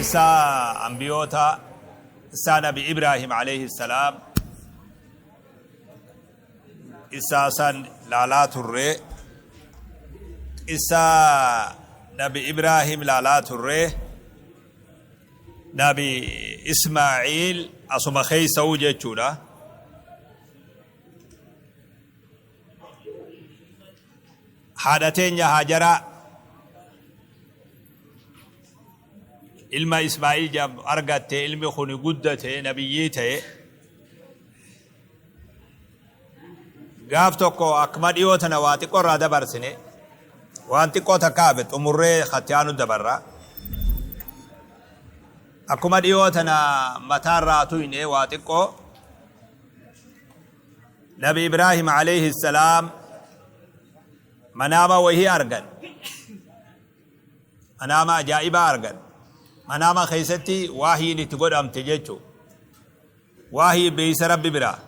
Qissaa ambiyoota, qissaa Nabi Ibraahim alayhi salaam, qissaa san laalaa turre. Qissaa Nabi Ibraahim laalaa turre. Nabi Ismaa'iil asuma keeysa'uu jechuudha. Haadha teenya Haajaraa ilma Ismaa'il jedhamu argatte. Ilmi kun guddate, nabiyyii ta'e. Gaaf tokko akkuma dhiyoo tana waa xiqqoo irraa dabarsine, waan xiqqoo takka hafe xumurree katti aanu dabarra. Akkuma dhiyoo tana mataa irraa tuyne waa xiqqoo, Nabi Ibraahim alayhi salaam manaama wahii argan. Manaama ajaa'ibaa argan. Manaama keessatti waahiin itti godhamte jechuudha. Waahii beeysa Rabbi biraa.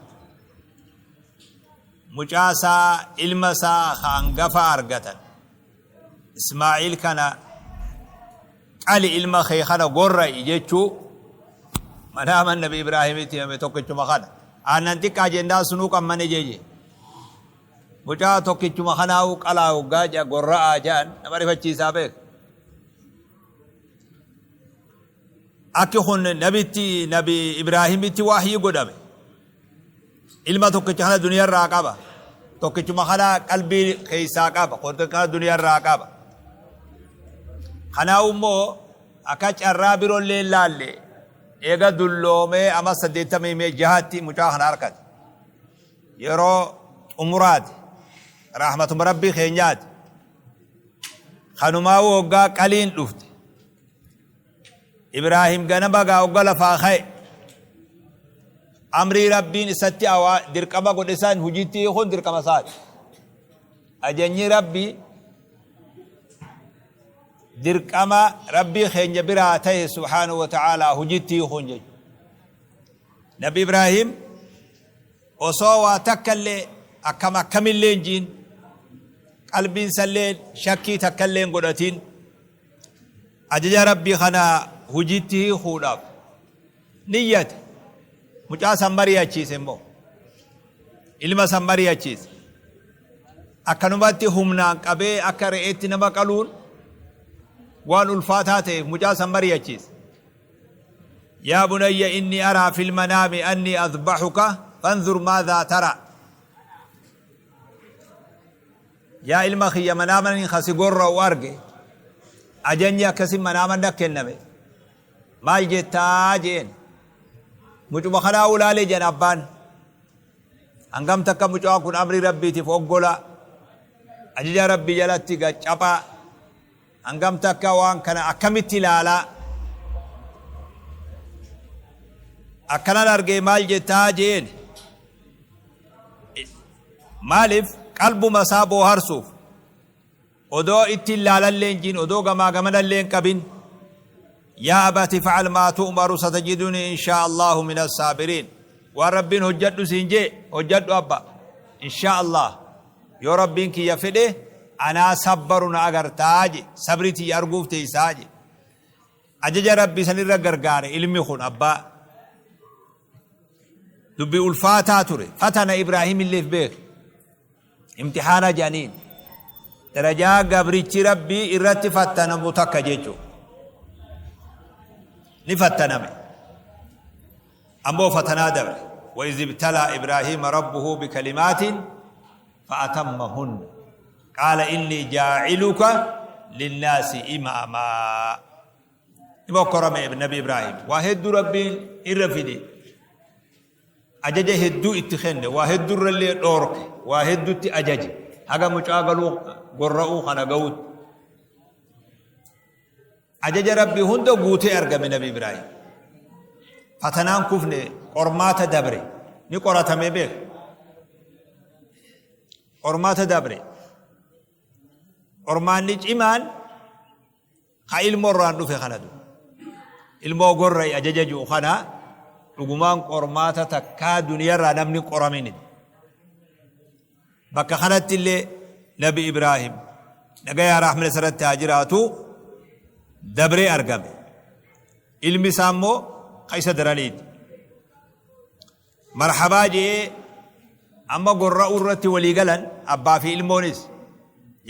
Mucaa isaa, ilma isaa ka hangafa argatan. Ismaa'iil kana qali, ilma kee kana gorra'i jechuu manaama Nabi Ibraahimitti himame tokkichuma kana. Aannan xiqqaa jennaan sunuu qammane jeje. Mucaa tokkichuma kanaa'uu qalaa hoggaa jedha, gorra'aa jedhan, nama rifachiisaa beeka. Akki kun nabitti, Nabi Ibraahimitti wahyii godhame. Ilma tokkicha kana duniyarraa qaba. Tokkichuma kana qalbii keessaa qaba. Tokkicha kana duniyarraa qaba. Kanaaf immoo akka carraa biroollee hin laalle, eega dulloomee ama 86tti mucaa kana harkate. Yeroo xumuraati. Rahmatuma Rabbii keenyaati. Kanumaa woggaa qaliin dhufte. Ibraahim ganama gaa hogga lafaa ka'e, amrii Rabbiin isatti awaa dirqama godhe san hujitti hiikuun dirqama isaati. Ajajni Rabbii dirqama Rabbii keenya biraa ta'e subhaanahu wa ta'aalaa hujitti hiikuun jechuudha. Nabi Ibraahim osoo waa takka illee akkam akkamillee hin jiin, qalbiin isallee shakkii takka illee hin godhatin, ajaja Rabbii kana hujitti hiikuudhaaf niyyate. Mucaa san mari'achiise immoo, ilma san mari'achiise. Akkanumatti humnaan qabee akka re'eetti nama qaluun waan ulfaataa ta'eef mucaa san mari'achiise. Yaa bunayya, inni araa fil manaami anni adbahuka, fanzur maadhaa tara. Yaa ilma kiyya, manaaman ka si gorra'u arge, ajanyi akkasi manaaman na kenname, maal jettaa jeen. Mucuma kanaa ulaalee jedhan abbaan. Hangam takka mucaan kun amrii Rabbiitiif oggola, ajaja Rabbii jalatti gaccaphaa, hangam takka waan kana akkamitti ilaalaa, akkanan argee maal jettaa jeen. Maaliif? Qalbuma isaa booharsuuf, odoo itti hin laalallee hin jiin, odoo gamaa gamanallee hin qabin. Yaa abati facal maa tu'maru, satajiduni inshaa Allahu min assaabiriin. Waan Rabbiin hojjadhu siin jee hojjadhu abba, inshaa Allah yoo Rabbiin kiyya fedhe anaa sabbaru na agartaa je, sabrii tiyya arguuf teeysaa je. Ajaja Rabbii sanirra gargaare ilmi kun abbaa. Dubbii ulfaataa ture. Fatana Ibraahim illeef beeke. Imtixaana jedhaniin. Darajaa gabrichi Rabbii irratti fattanamu takka jechuudha. Ni fattaname. Ammoo fatanaa dabre. وإذ ابتلى إبراهيم ربه بكلمات فأتمهن قال إني جاعلك للناس إماما. Ni mokkorame Nabi Ibraahim. Waa hedduu Rabbiin irra fide. Ajaja hedduu itti kenne. Waa hedduu irrallee dhoorke. Waa hedduutti ajaje. Haga mucaa galuu gorra'uu kana ga'utti. Ajaja Rabbii hunda guutee argame Nabi Ibraahim. Fatanaan kufne, qormaata dabre. Ni qoratame beeka. Qormaata dabre. Qormaanni cimaan ka ilmoo irraan dhufe kana du. Ilmoo gorra'i ajaja ji'u kana dhugumaan qormaata takkaa duniyarraa namni qoramini. Bakka kanatti illee Nabi Ibraahim nagayaa rahmina isarratti haa jiraatu dabree argame. Ilmi isaa immoo ka isa daraniiti. Marhabaa je'ee amma gorra'uu irratti walii galan abbaa fi ilmoonis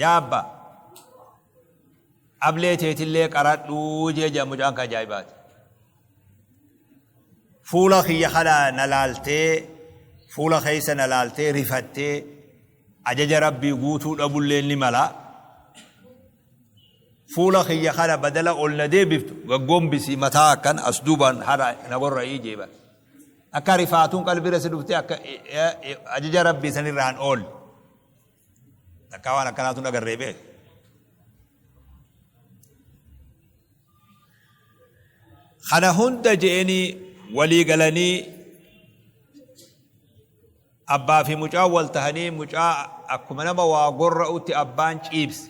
yaa abbaa ablee teetillee qaradhuu jee jedha mucaan ka ajaa'ibaati. Fuula kiyya kana na laaltee fuula keessa na laaltee rifattee ajaja rabbii guutuu dhabullee ni mala. Fuula kiyya kana badala ol na deebiftu gaggombisi mataa akkan as duubaan hara na gorra'ii jee bar. Akka rifaatuun qalbiirra si dhuftee akka ajaja rabbii sanirraan oolle. Takkaa waan akkanaatu nagarree beek. Kana hunda je'anii walii galanii Abbaa fi mucaan wal tahanii mucaa akkuma nama waa gorra'utti abbaan ciibse.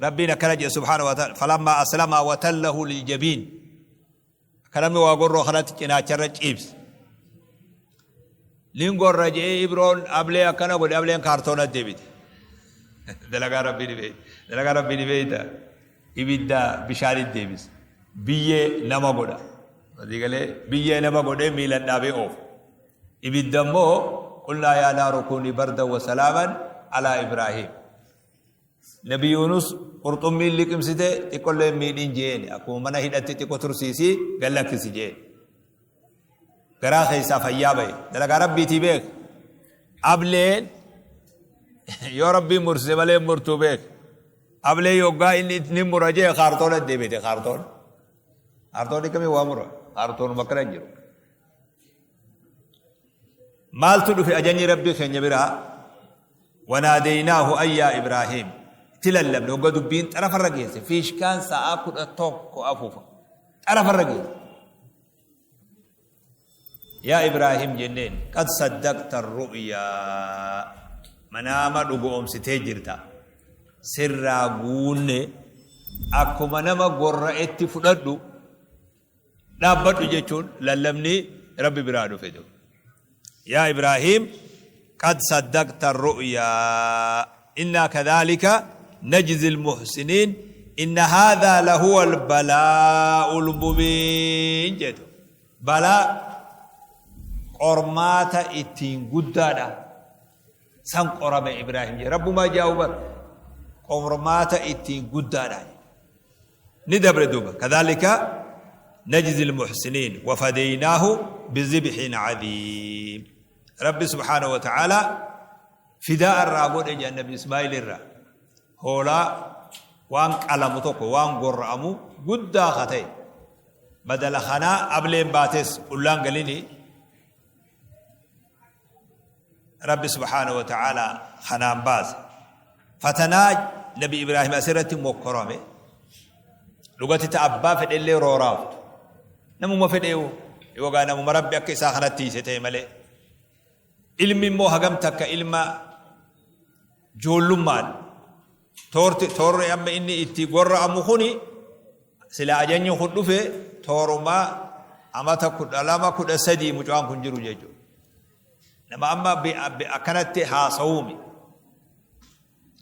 Rabbiin akkana jedhe subhaanahu wa ta'ala falammaa aslamaa wa tallahu liljabiin akka namni waa gorra'u kanatti cinaacharra ciibse. Nin gorra jedhee Ibroon ablee akkana godhe ableen kaartoona deebite. Dalagaa Rabbii ni beeyta. Dalagaa Rabbii ni beeyta. Ibidda bishaanitti deebisa. Biyyee nama godha. Walii galee biyyee nama godhee miilan dhaabee oofa. Ibidda immoo qulnaa yaa naaru kuunii bardan wa salaaman alaa Ibraahiim. Nabi Yuunus qurxummiin liqimsite xiqqollee hin miidhin jeeni akkuma mana hidhatti xiqqo tursiisii gad lakkisi jeen. Garaa keessaa fayyaa bahe. Dalagaa rabbiitii beek. Ableen yoo rabbiin mursise malee hin murtuu beek. Ablee yoggaa inni ni mura jee kaartoona deebite kaartoon. Kaartoonni kamii waa mura? Kaartoonuma akkana hin jiru. Maaltu dhufe ajajni rabbii keenya biraa? Wanaadeynaahu ayyaa Ibraahiim. Itti lallabne hogga dubbiin xarafarra geesse. Fiishkaan sa'aa 11 afuufa. Xarafarra geesse. Yaa Ibraahiim jenneen qad saddaqta ru'yaa manaama dhugo'oomsitee jirta. Sirraa guunne akkuma nama gorra'etti fudhadhu dhaabbadhu jechuun lallabni Rabbi biraa dhufe jiru. Yaa Ibraahiim qad saddaqta ru'yaa innaa kadhaalika najzi almuhsiniin inna haadhaa lahuwa albalaa'u almubiin jedhu. Balaa qormaata ittiin guddaadha. San qorame Ibraahim jedhe. Rabbumaa jaa'u bar qormaata ittiin guddaadha. Ni dabre duuba. Kadhaalika najzi almuhsiniin wafadeynaahu bizibhin cadiim. Rabbi subhaanahu wa ta'aalaa fidaa irraa godhe jedhan Nabi Ismaa'il irraa. Hoolaa waan qalamu tokko waan gorra'amu guddaa ka ta'e. Badala kanaa ableen baates qullaan galini Rabbi subhaanahu wa ta'aalaa kanaan baase. Fatanaa Nabi Ibraahim asirratti mokkorame. Dhugatti ta abbaa fedhellee rooraaftu. Namuma fedheewu yookaan namuma Rabbi akka isaa kanatti hiise ta'e malee. Ilmi immoo hagam takka ilma joollummaan toorti toorri amma inni itti gorra'amu kuni sila ajajni kun dhufe tooruma amata 12 13 mucaan kun jiru jechuudha. Nama amma akkanatti haasawuumi.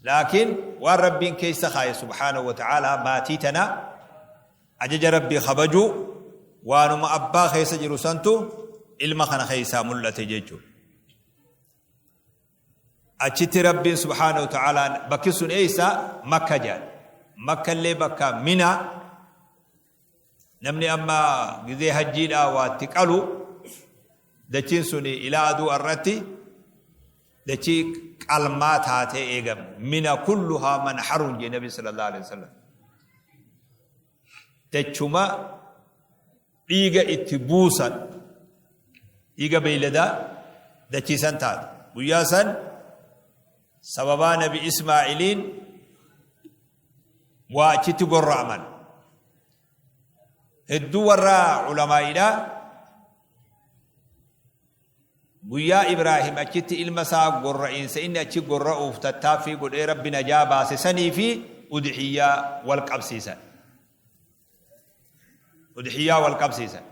Laakiin waan Rabbiin keessa kaaye subhaanahu wa ta'aalaa maatii tana ajaja Rabbii kabajuu waanuma abbaa keessa jiru santu ilma kana keessaa mul'ate jechuudha. Achitti Rabbiin subhaanahu wa ta'aalaa bakki sun eessa Makka jedhan. Makka illee bakka Mina namni amma gizee hajjiidhaa waa itti qalu dachiin sun ilaa aduu har'atti dachii qalmaa taatee eegam. Mina kulluhaa manharun jee Nabi sallallahu alaihi wasallam. Dachuma dhiiga itti buusan dhiiga beeyladaa dachiisan taate guyyaa san sababaa nabi ismaa'iliin waa achitti gorra'aman hedduu warra ulamaa'iidha guyyaa Ibraahim achitti ilma isaa gorra'iinsa inni achi gorra'uuf tattaaffii godhee rabbi najaa baase sanii fi udhiyyaa wal qabsiisan. Udhiyyaa wal qabsiisan.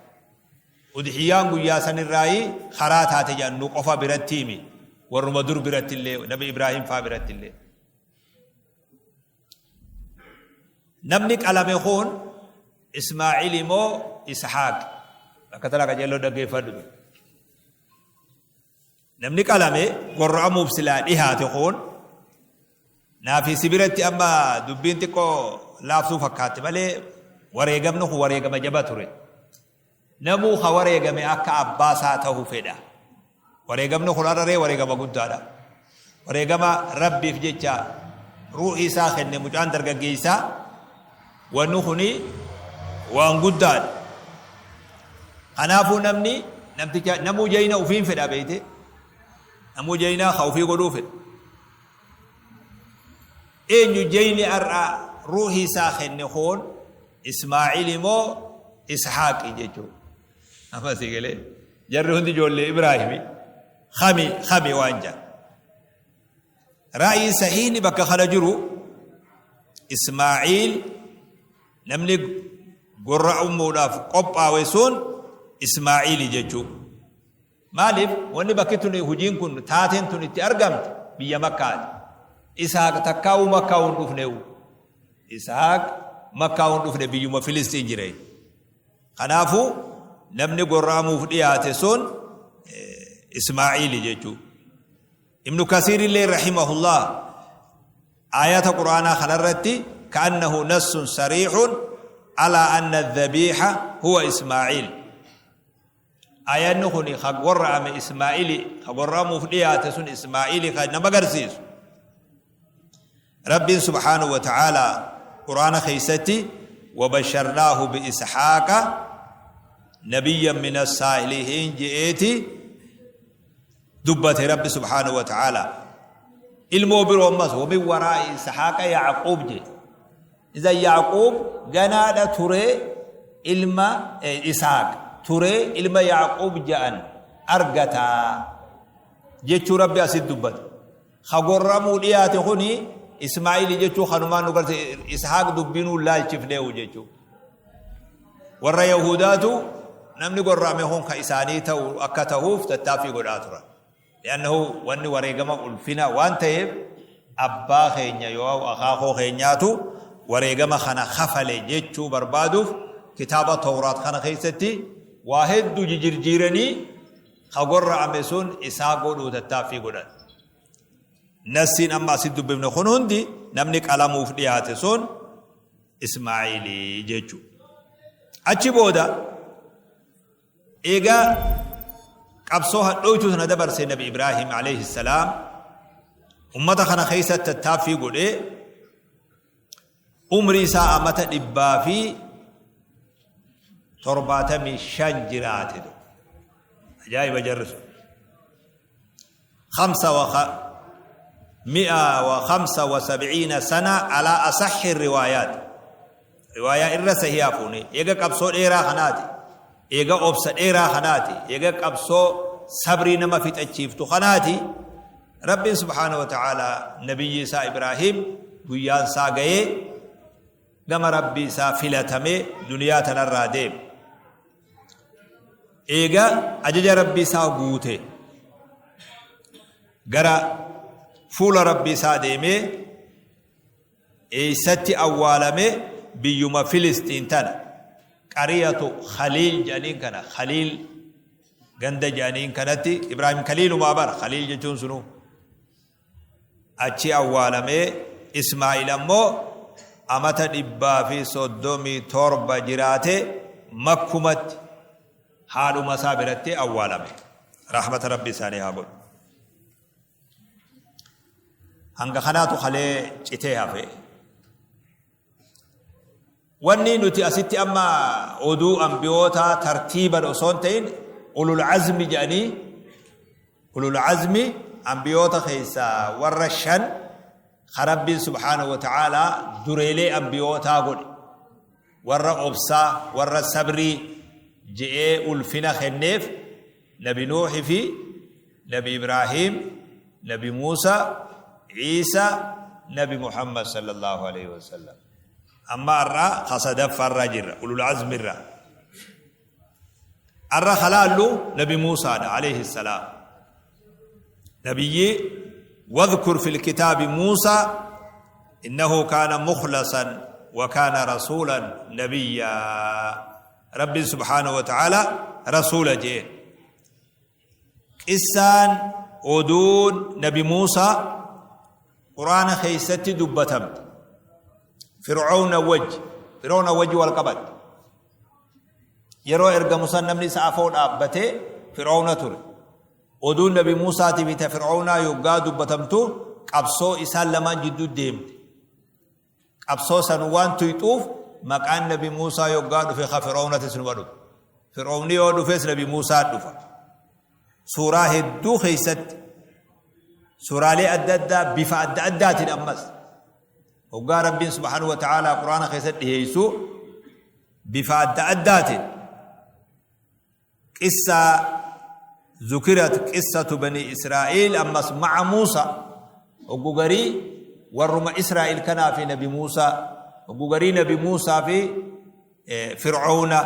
Udhiyyaan guyyaa sanirraayi karaa taate jedhan nu qofa biratti himi. Warruma dur biratti illee nabi Ibraahim faa biratti illee. Namni qalame kun Ismaa'ili moo Ishaaq? Bakka tana qajeelloo dhaggeeffadhu. Namni qalame gorra'amuuf silaa dhihaate kun naafi si biratti amma dubbiin xiqqoo laaftuu fakkaatti malee wareegamni kun wareegama jaba ture. Namuu ka wareegame akka abbaa isaa tahu fedha. Wareegamni kun har'aree wareegama guddaadha. Wareegama Rabbiif jecha ruuhii isaa kenne mucaan dargaggeessaa wanni kuni waan guddaadha. Kanaafuu namni namticha namuu jayna ufiin fedha beeyte. Namuu jaynaa ka ufii godhuu fedha. Eenyu jayni har'a ruuhii isaa kenne kun Ismaa'ili moo Ishaaqi jechuudha. Amma si galee jarri hundi ijoollee Ibraahimi kami kami waan jedhan. Ra'yiin sahiihni bakka kana jiru Ismaa'iil namni gorra'amuudhaaf qophaawe sun Ismaa'iili jechuudha. Maaliif wanni bakki tun hujiin kun taateen tun itti argamte biyya Makkaati. Isaaq takkaa'uu Makkaa hin dhufneewu. Isaaq Makkaa hin dhufne, biyyuma Filistiin jira. Kanaafuu namni gorra'amuuf dhiyaate sun Ismaa'iili jechuudha. Ibnu Kasiir illee rahimahullah aayata Qur'aanaa kanarratti ka'annahu nassun sariixun alaa anna dhabiixa huwa Ismaa'iil. Aayanni kun ka gorra'ame Ismaa'ili, ka gorra'amuuf dhiyaate sun Ismaa'ili ka nama agarsiisu. Rabbiin subhaanahu wa ta'aalaa Qur'aana keessatti wabasharnaahu bi'isxaaqa nabiyyan min as-saalihiin je'eeti dubbate Rabbi subhaanahu wa ta'aalaa. Ilmoo biroo ammas wamin waraa'i Isxaaqa Yacquub jedhe. Iza Yacquub ganaadha turee ilma Isaaq turee ilma Yacquub ja'an argataa jechuu Rabbi asitti dubbate. Ka gorramuu dhiyaate kuni Ismaa'ili jechuu kanumaan nu garte Ishaaq dubbiinuu laalchifneewu jechuu. Warra Yahudaatu namni gorrame kun ka isaanii ta'u akka ta'uuf tattaaffii godhaa turan. Li'annahu wanni wareegama ulfina waan ta'eef abbaa keenya yoo akaakoo keenyaatu wareegama kana kafale jechuu barbaaduuf kitaaba Tawraat kana keessatti waa hedduu jijirjiiranii ka gorra'ame sun isaa godhuu tattaaffii godhan. Nassiin amma asitti dubbifne kun hundi namni qalamuuf dhiyaate sun Ismaa'iilii jechuudha. Achi booda eegaa qabsoo hadhooytuu tana dabarse Nabi Ibraahim alayhi salaam ummata kana keessatti tattaaffii godhee umrii isaa amata 175 jiraate. Ajaa'iba jarri sun. خمسة وخ 175 سنة على أصح الروايات، رواية إرى سهيا فوني إيغا قبصو إيرا خناتي إيغا أوبس إيرا خناتي إيغا قبصو صبري نما في تأجيفتو خناتي. رب سبحانه وتعالى نبي إسا إبراهيم guyyaan isaa ga'ee gama Rabbii isaa filatamee duniyaa tanarraa deeme. Eega ajaja Rabbii isaa guute gara fuula Rabbii isaa deemee eessatti awwaalame? Biyyuma Filistiin tana qariyatu Khaliil jedhaniin kana, Khaliil ganda jedhaniin kanatti. Ibraahim Khaliilumaa bara Khaliil jechuun sunuu achi awwaalamee. Ismaa'il ammoo amata 137 jiraate, Makkumatti haadhuma isaa biratti awwaalame. Rahmata Rabbi isaanii haa godhu. Hanga kanaatu kalee citee hafe. Wanni nuti asitti amma oduu ambiyootaa tartiiban osoo hin ta'in ulul azmi jedhanii, ulul azmi ambiyoota keessaa warra shan ka Rabbiin subhaanahu wa ta'aalaa dureelee ambiyootaa godhe, warra obsaa, warra sabrii je'ee ulfina kenneef, Nabi Nuuhi fi Nabi Ibraahim, Nabi Muusa, Iisa, Nabi Muhammad sallallahu alaihi wasallam. Amma har'a ka sadaffaarraa jirra, ulul azmirra. Har'a kalaallu Nabi Muusaadha alayhi salaam. Nabiyyi wadhkur fil kitaabi Muusaa innahu kaana mukhlasan. وكان رسولا نبيا. رب سبحانه وتعالى رسول جين. قسان oduun nabi Muusaa Quraana keessatti dubbatamte Fir'aawna wajji, Fir'aawna wajji wal qabatte. Yeroo ergamu san namni isa afoo dhaabbatee Fir'aawna ture. Oduun nabi Muusaatii fi ta Fir'aawnaa yoggaa dubbatamtu qabsoo isaan lamaan jidduu deemte. Qabsoo san waan tuyxuuf maqaan nabi Muusaa yoggaa dhufe ka Fir'aawnatis numa dhufe. Fir'aawni yoo dhufes nabi Muusaa dhufa. Suuraa hedduu keessatti, suuraalee adda addaa bifa adda addaatiin, ammas hoggaa Rabbiin subhaanahu wa ta'aalaa Quraana keessatti dhiheessu bifa adda addaatiin qissaa zukirat qissatu bani Israa'iil, ammas ma'a Muusa, hoggu garii warruma Israa'iil kanaa fi nabi Muusaa, hoggu garii nabi Muusaa fi Fir'aawna,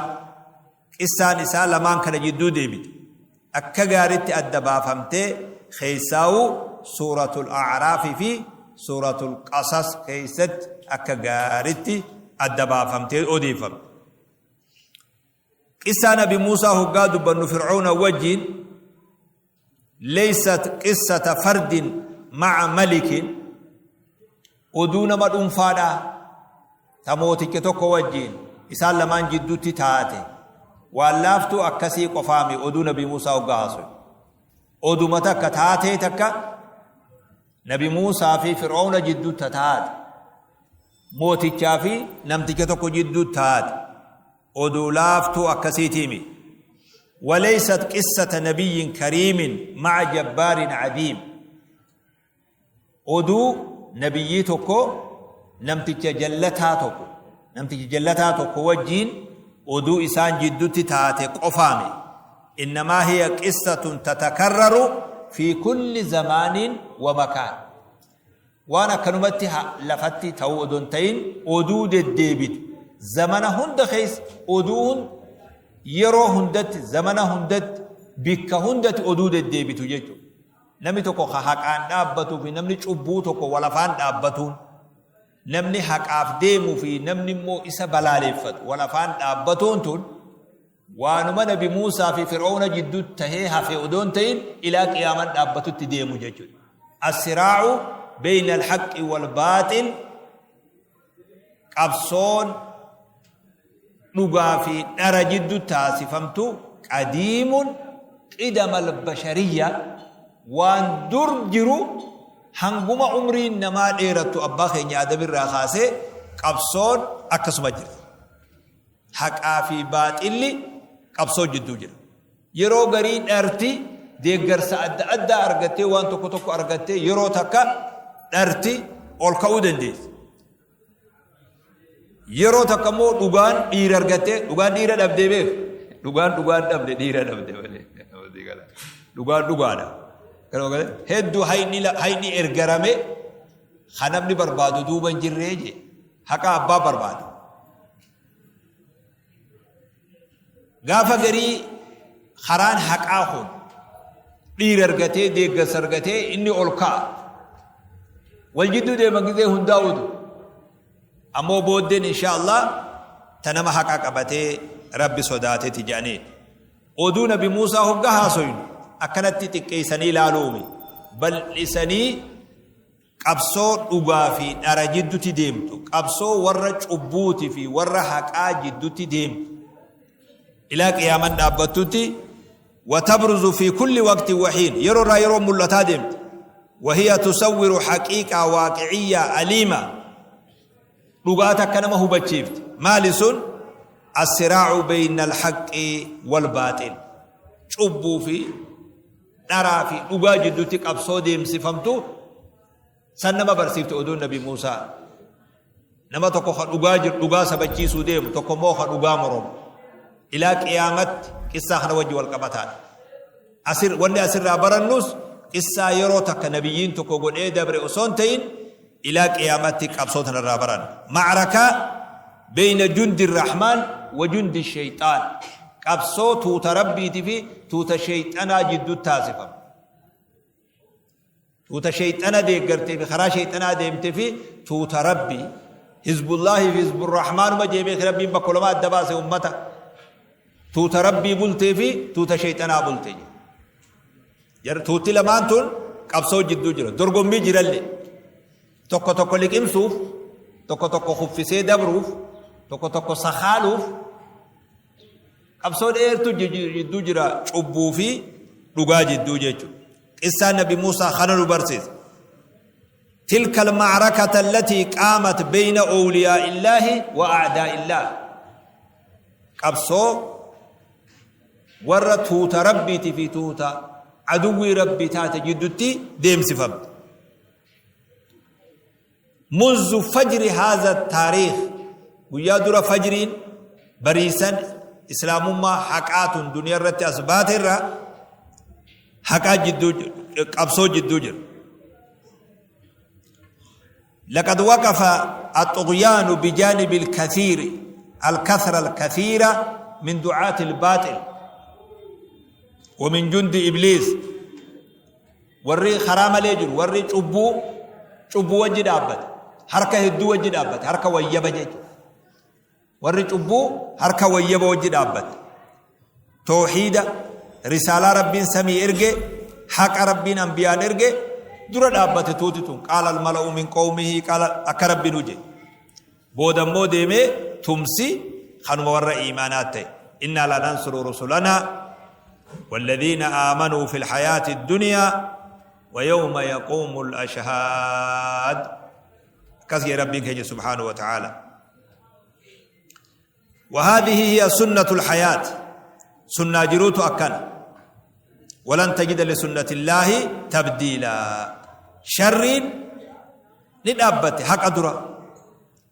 qissaan isaa lamaan kana jidduu deebite akka gaaritti adda baafamtee, keessaa'u Suuratul A'raafii fi Suuratul Qasas keessatti akka gaaritti adda baafamtee odeeffamte. Qissaa nabi Muusaa hoggaa dubbannu Fir'aawna wajjiin leeysat qissata fardin ma'a malikin, oduu nama dhuunfaadha ta mooticha tokko wajjiin isaan lamaan jidduutti taate waan laaftuu akkasii qofaami. Oduu nabi Muusaa hoggaa haasoy oduma takka taatee takka nabi Muusaa fi Fir'aawna jidduutti taate, mootichaa fi namticha tokko jidduutti taate, oduu laaftuu akkasiitiimi. وليست قصة نبي كريم مع جبار عديم، oduu nabiyyii tokko namticha jallataa tokko wajjiin oduu isaan jiddutti taate qofaame. إنما هي قصة تتكرر في كل زمان ومكان. Waan akkanumatti lafatti ta'uu odoon ta'in, oduu deddeebitu zamana hunda keessa, oduu yeroo hundatti, zamana hundatti, bikka hundatti oduu deddeebitu jechuudha. Namni tokko ka haqaan dhaabbatuu fi namni cubbuu tokko walafaan dhaabbatuun, namni haqaaf deemuu fi namni immoo isa balaaleeffatu walafaan dhaabbatuun tun waanuma nabi Muusaa fi Fir'auna jidduu tahee hafe odoon ta'in, ilaa qiyaaman dhaabbatutti deemu jechuudha. الصراع بين الحق والباطل, qabsoon dhugaa fi dhara jidduu taasifamtu, قديم قدم البشرية, waan dur jiru, hanguma umriin namaa dheerattu, abbaa keenya Adamirraa kaasee qabsoon akkasuma jirti. Haqaa fi baaxilli qabsoo jidduu jira. Yeroo garii dharti deeggarsa adda addaa argattee, waan tokko tokko argattee, yeroo takka dharti ol ka'uu dandeessi. Yeroo takka immoo dhugaan dhiira argattee, dhugaan dhiira dhabdee beek. Dhugaan dhugaan dhabde, dhiira dhabde malee. Dhugaan dhugaadha. Hedduu hayni ergarame kan namni barbaadu duuba hin jirree jee, haqa abbaa barbaadu. Gaafa garii karaan haqaa kun dhiira argatee, deeggarsa argatee, inni ol ka'a. Wal jidduu deema gizee hundaa'utu. Ammoo booddeen insha Allah ta nama haqa qabatee Rabbi sodaateeti jedhanii. Oduu nabi Muusaa hogga haasoynu akkanatti xiqqeessanii ilaaluumi. Bal'isanii qabsoo dhugaa fi dhara jidduutti deemtu, qabsoo warra cubbuuti fi warra haqaa jidduutti deemtu, ilaa qiyaaman dhaabbattutti. وتبرز في كل وقت وحين, yeroo irraa yeroo mul'ataa deemte. وهي تصور حقيقة واقعية أليمة, dhugaa takka nama hubachiifte. Maali sun? الصراع بين الحق والباطل, cubbuu fi dharaa fi dhugaa jidduutti qabsoo deemsifamtu san nama barsiifte oduun nabi Muusaa. Nama tokko ka dhugaa jiru dhugaa sabachiisuu deemu, tokko immoo ka dhugaa moromu, ilaa qiyaamatti qissaa kana wajji wal qabataadha. Asir wanni asirraa barannus qissaa yeroo takka nabiyyiin tokko godhee dabre osoo hin ta'in, ilaa qiyaamatti qabsoo tanarraa baranna. معركة بين جند الرحمن وجند الشيطان, qabsoo tuuta Rabbiitii fi tuuta shayxanaa jidduu taasifama. Tuuta shayxana deeggartee fi karaa shayxanaa deemtee fi tuuta Rabbii. Hizbullaahi fi Hizburrahmaanuma jee beeki. Rabbiin bakka lama adda baase ummata. Tuuta Rabbii bultee fi tuuta sheeyxanaa bulte jee. Jarri tuutti lamaan tun qabsoo jidduu jira. Dorgommii jiralle. Tokko tokko liqimsuuf, tokko tokko kuffisee dabruuf, tokko tokko sakaaluuf qabsoo dheertu jidduu jira cubbuu fi dhugaa jidduu jechuudha. Qissaan Nabi Muusaa kana nu barsiisa. تلك المعركة التي قامت بين أولياء الله وأعداء الله qabsoo warra tuuta Rabbiiti fi tuuta aduwwii Rabbii taate jiddutti deemsifamte. منذ فجر هذا التاريخ guyyaa dura fajriin bariisan islaamummaa haqaatun duniyaa irratti as baate irra haqaa jidduu qabsoo jidduu jira. لقد وقف الطغيان بجانب الكثير الكثرة الكثيرة من دعاة الباطل ومن جند إبليس. Warri karaa malee jiru, warri cubbuu cubbuu wajji dhaabbate, harka hedduu wajji dhaabbate, harka wayyaba jechuudha. Warri cubbuu harka wayyaba wajji dhaabbate, toohiida risaalaa Rabbiin samii erge, haqa Rabbiin ambiyaan erge dura dhaabbate. Tuuti tun qaala almala'u min qawmihi qaala akka Rabbiin huje booda immoo deemee tumsi kanuma warra iimaanaa ta'e. Innaa lanansuru rusulanaa والذين آمنوا في الحياة الدنيا ويوم يقوم الأشهاد. كثير ربك سبحانه وتعالى. وهذه هي سنة الحياة، سنة جروت أكن، ولن تجد لسنة الله تبديلا. شر ندابت حق أدرى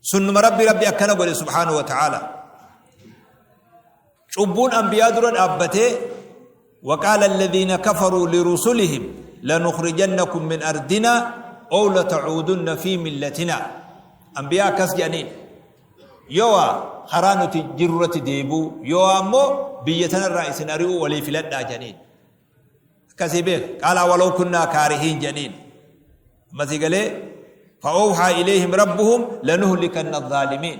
سنة ربي، ربي أكن سبحانه وتعالى. cubbuun anbiyaa dura dhaabbatee وقال الذين كفروا لرسلهم لنخرجنكم من أرضنا أو لتعودن في ملتنا. أنبياء كس جانين يوا خرانة جرة ديبو يوا أمو بيتنا الرئيس نريو ولي فلدنا جانين كسبه. قال ولو كنا كارهين جانين ما فأوحى إليهم ربهم لنهلكن الظالمين.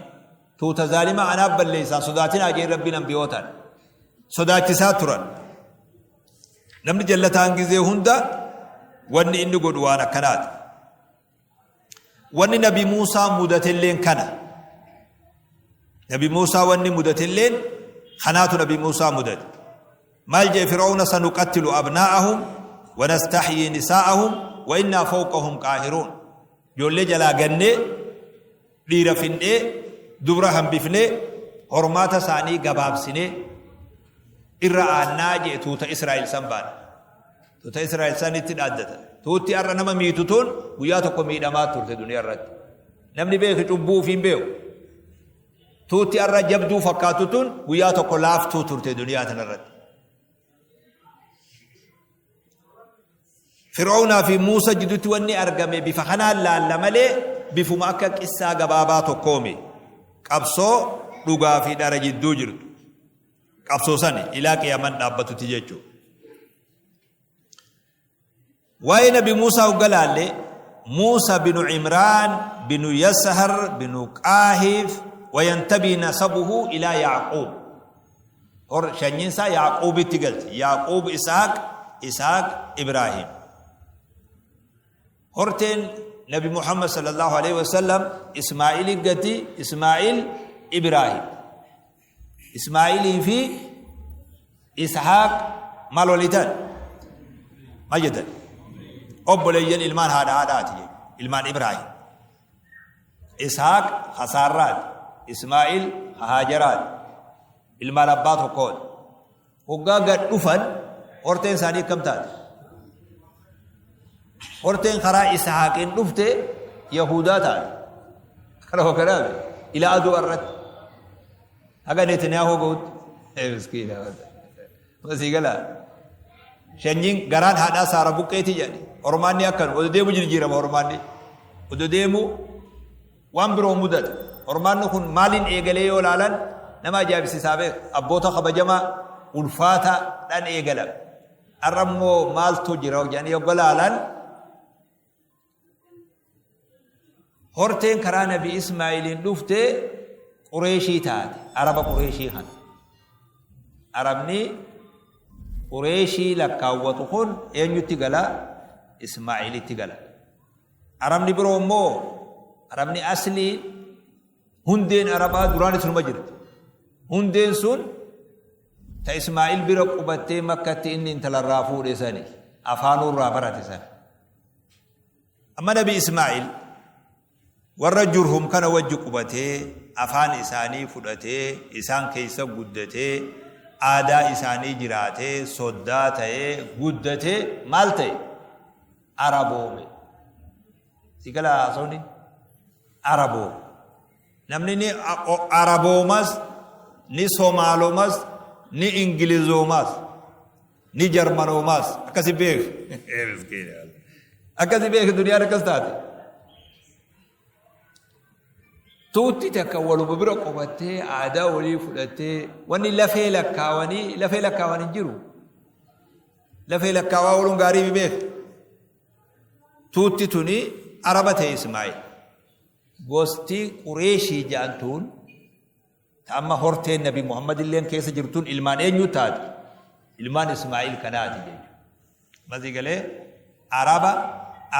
توتا ظالمة أنا بليسا صداتنا جين ربنا بيوتان صداتي ساترا. Namni jallataan gizee hunda wanni inni godhu waan akkanaati. Wanni Nabi Muusaa mudatelleen kana. Nabi Muusaa wanni mudatelleen kanaatu Nabi Muusaa mudate. Maal jee Fir'auna? Sanuqattilu abnaa'ahum wanastaxyii nisaa'ahum wa innaa fawqahum qaahiruun. Ijoollee jalaa gannee, dhiira findhee, dubra hambifnee, hormaata isaanii gabaabsinee irra aannaa jee. Tuuta Israa'el san baana. Tuuta Israa'el sanitti dhaaddata. Tuutti har'a nama miitu tun guyyaa tokko miidhamaa turte duniyaa irratti. Namni beeku cubbuu ofiin beeku. Tuutti har'a jabduu fakkaatu tun guyyaa tokko laaftuu turte duniyaa tana irratti. Fir'aawnaa fi Muusa jidduutti wanni argame bifa kanaan laalla malee bifuma akka qissaa gabaabaa tokkoomi. Qabsoo dhugaa fi dhara jidduu jirtu. Qabsoo sani ilaa qiyaaman dhaabbatutti jechuudha. Waa'ee Nabi Muusaa hogga laalle, Muusa binu Imraan binu Yashar binu Qaahif wayantabii nasabuhu ilaa Yaaqoob. Hor shanyiin isaa Yaaqoobitti galti. Yaaqoob Isaaq, Isaaq Ibraahim. Horteen Nabi Muhammad sallallahu alaihi wasallam Ismaa'il gati, Ismaa'il Ibraahim. Ismaa'ilii fi Ishaaq maal walii ta'an? Maal jettan? Obboleeyyan, ilmaan haadha haadhaati jechuudha. Ilmaan Ibraahim. Ishaaq Hasaarraati. Ismaa'il Haajaraati. Ilmaan abbaa tokkooti. Hoggaa gad dhufan horteen isaanii akkam taate? Horteen karaa Ishaaqiin dhufte Yahudaa taate. Kana kanaaf ilaa aduu irratti. Haga Netanyaahuu gahutti. Miskiina. Masii galaa. Shanyiin garaan haadhaa saara buqqeeti jedhani. Hormaanni akkanu. Odoo deemu jijjiirama hormaanni. Odoo deemu waan biroo mudata. Hormaanni kun maaliin eegalee yoo ilaalan nama ajaa'ibsiisaa beeku. Abboota kabajamaa ulfaata dhan eegalan. Har'a immoo maaltu jira jedhanii yoo ilaalan. Horteen karaa Nabi Ismaa'iliin dhufte Qureeshii taate. Araba Qureeshii kana. Arabni Qureeshii lakkaawwatu kun eenyutti gala? Ismaa'ilitti gala. Arabni biroo immoo Arabni aslii hundeen Arabaa duraan isinuma jirti. Hundeen sun ta Ismaa'il bira qubattee Makkatti inni intalarraa fuudhe sani afaanurraa barate sani. Amma Nabi Ismaa'il warra Jurhum kana wajji qubatee afaan isaanii fudhatee isaan keessa guddatee aadaa isaanii jiraatee soddaa ta'ee guddatee maal ta'e? Araboome. Si gala haasawni? Araboome. Namni ni Araboomas, ni Somaalomas, ni Ingilizoomas, ni Jarmanoomas akkasi beek. Akkasi beek duniyaan akkas taate. Tuutti takka waluma bira qubattee aadaa walii fudhattee wanni lafee lakkaawanii lafee lakkaawan hin jiru. Lafee lakkaawaa ooluun gaarii beek. Tuutti tuni Araba ta'e Ismaa'il. Gosti Qureeshii ja'an tun ta amma horteen Nabi Muhammad illeen keessa jirtun ilmaan eenyu taate? Ilmaan Ismaa'il kanaati jechuudha. Masii galee Araba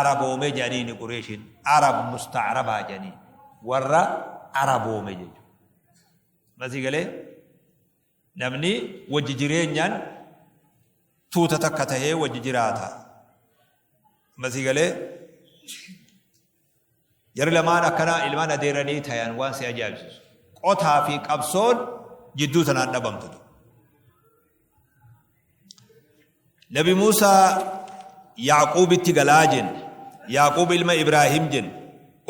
Araboomee jedhaniini Qureeshiin Arab musta'arabaa jedhaniin warra Araboome jechuudha. Masii galee namni wajji jireenyaan tuuta takka tahee wajji jiraata. Masii galee Jarri lamaan akkana ilmaan adeeranii tayan waan si ajaa'ibsiisu. Qotaa fi qabsoon jidduu tanaan dhabamtu. Nabi Muusaa Yaaquubitti galaa jenne. Yaaquub ilma Ibraahim jenne.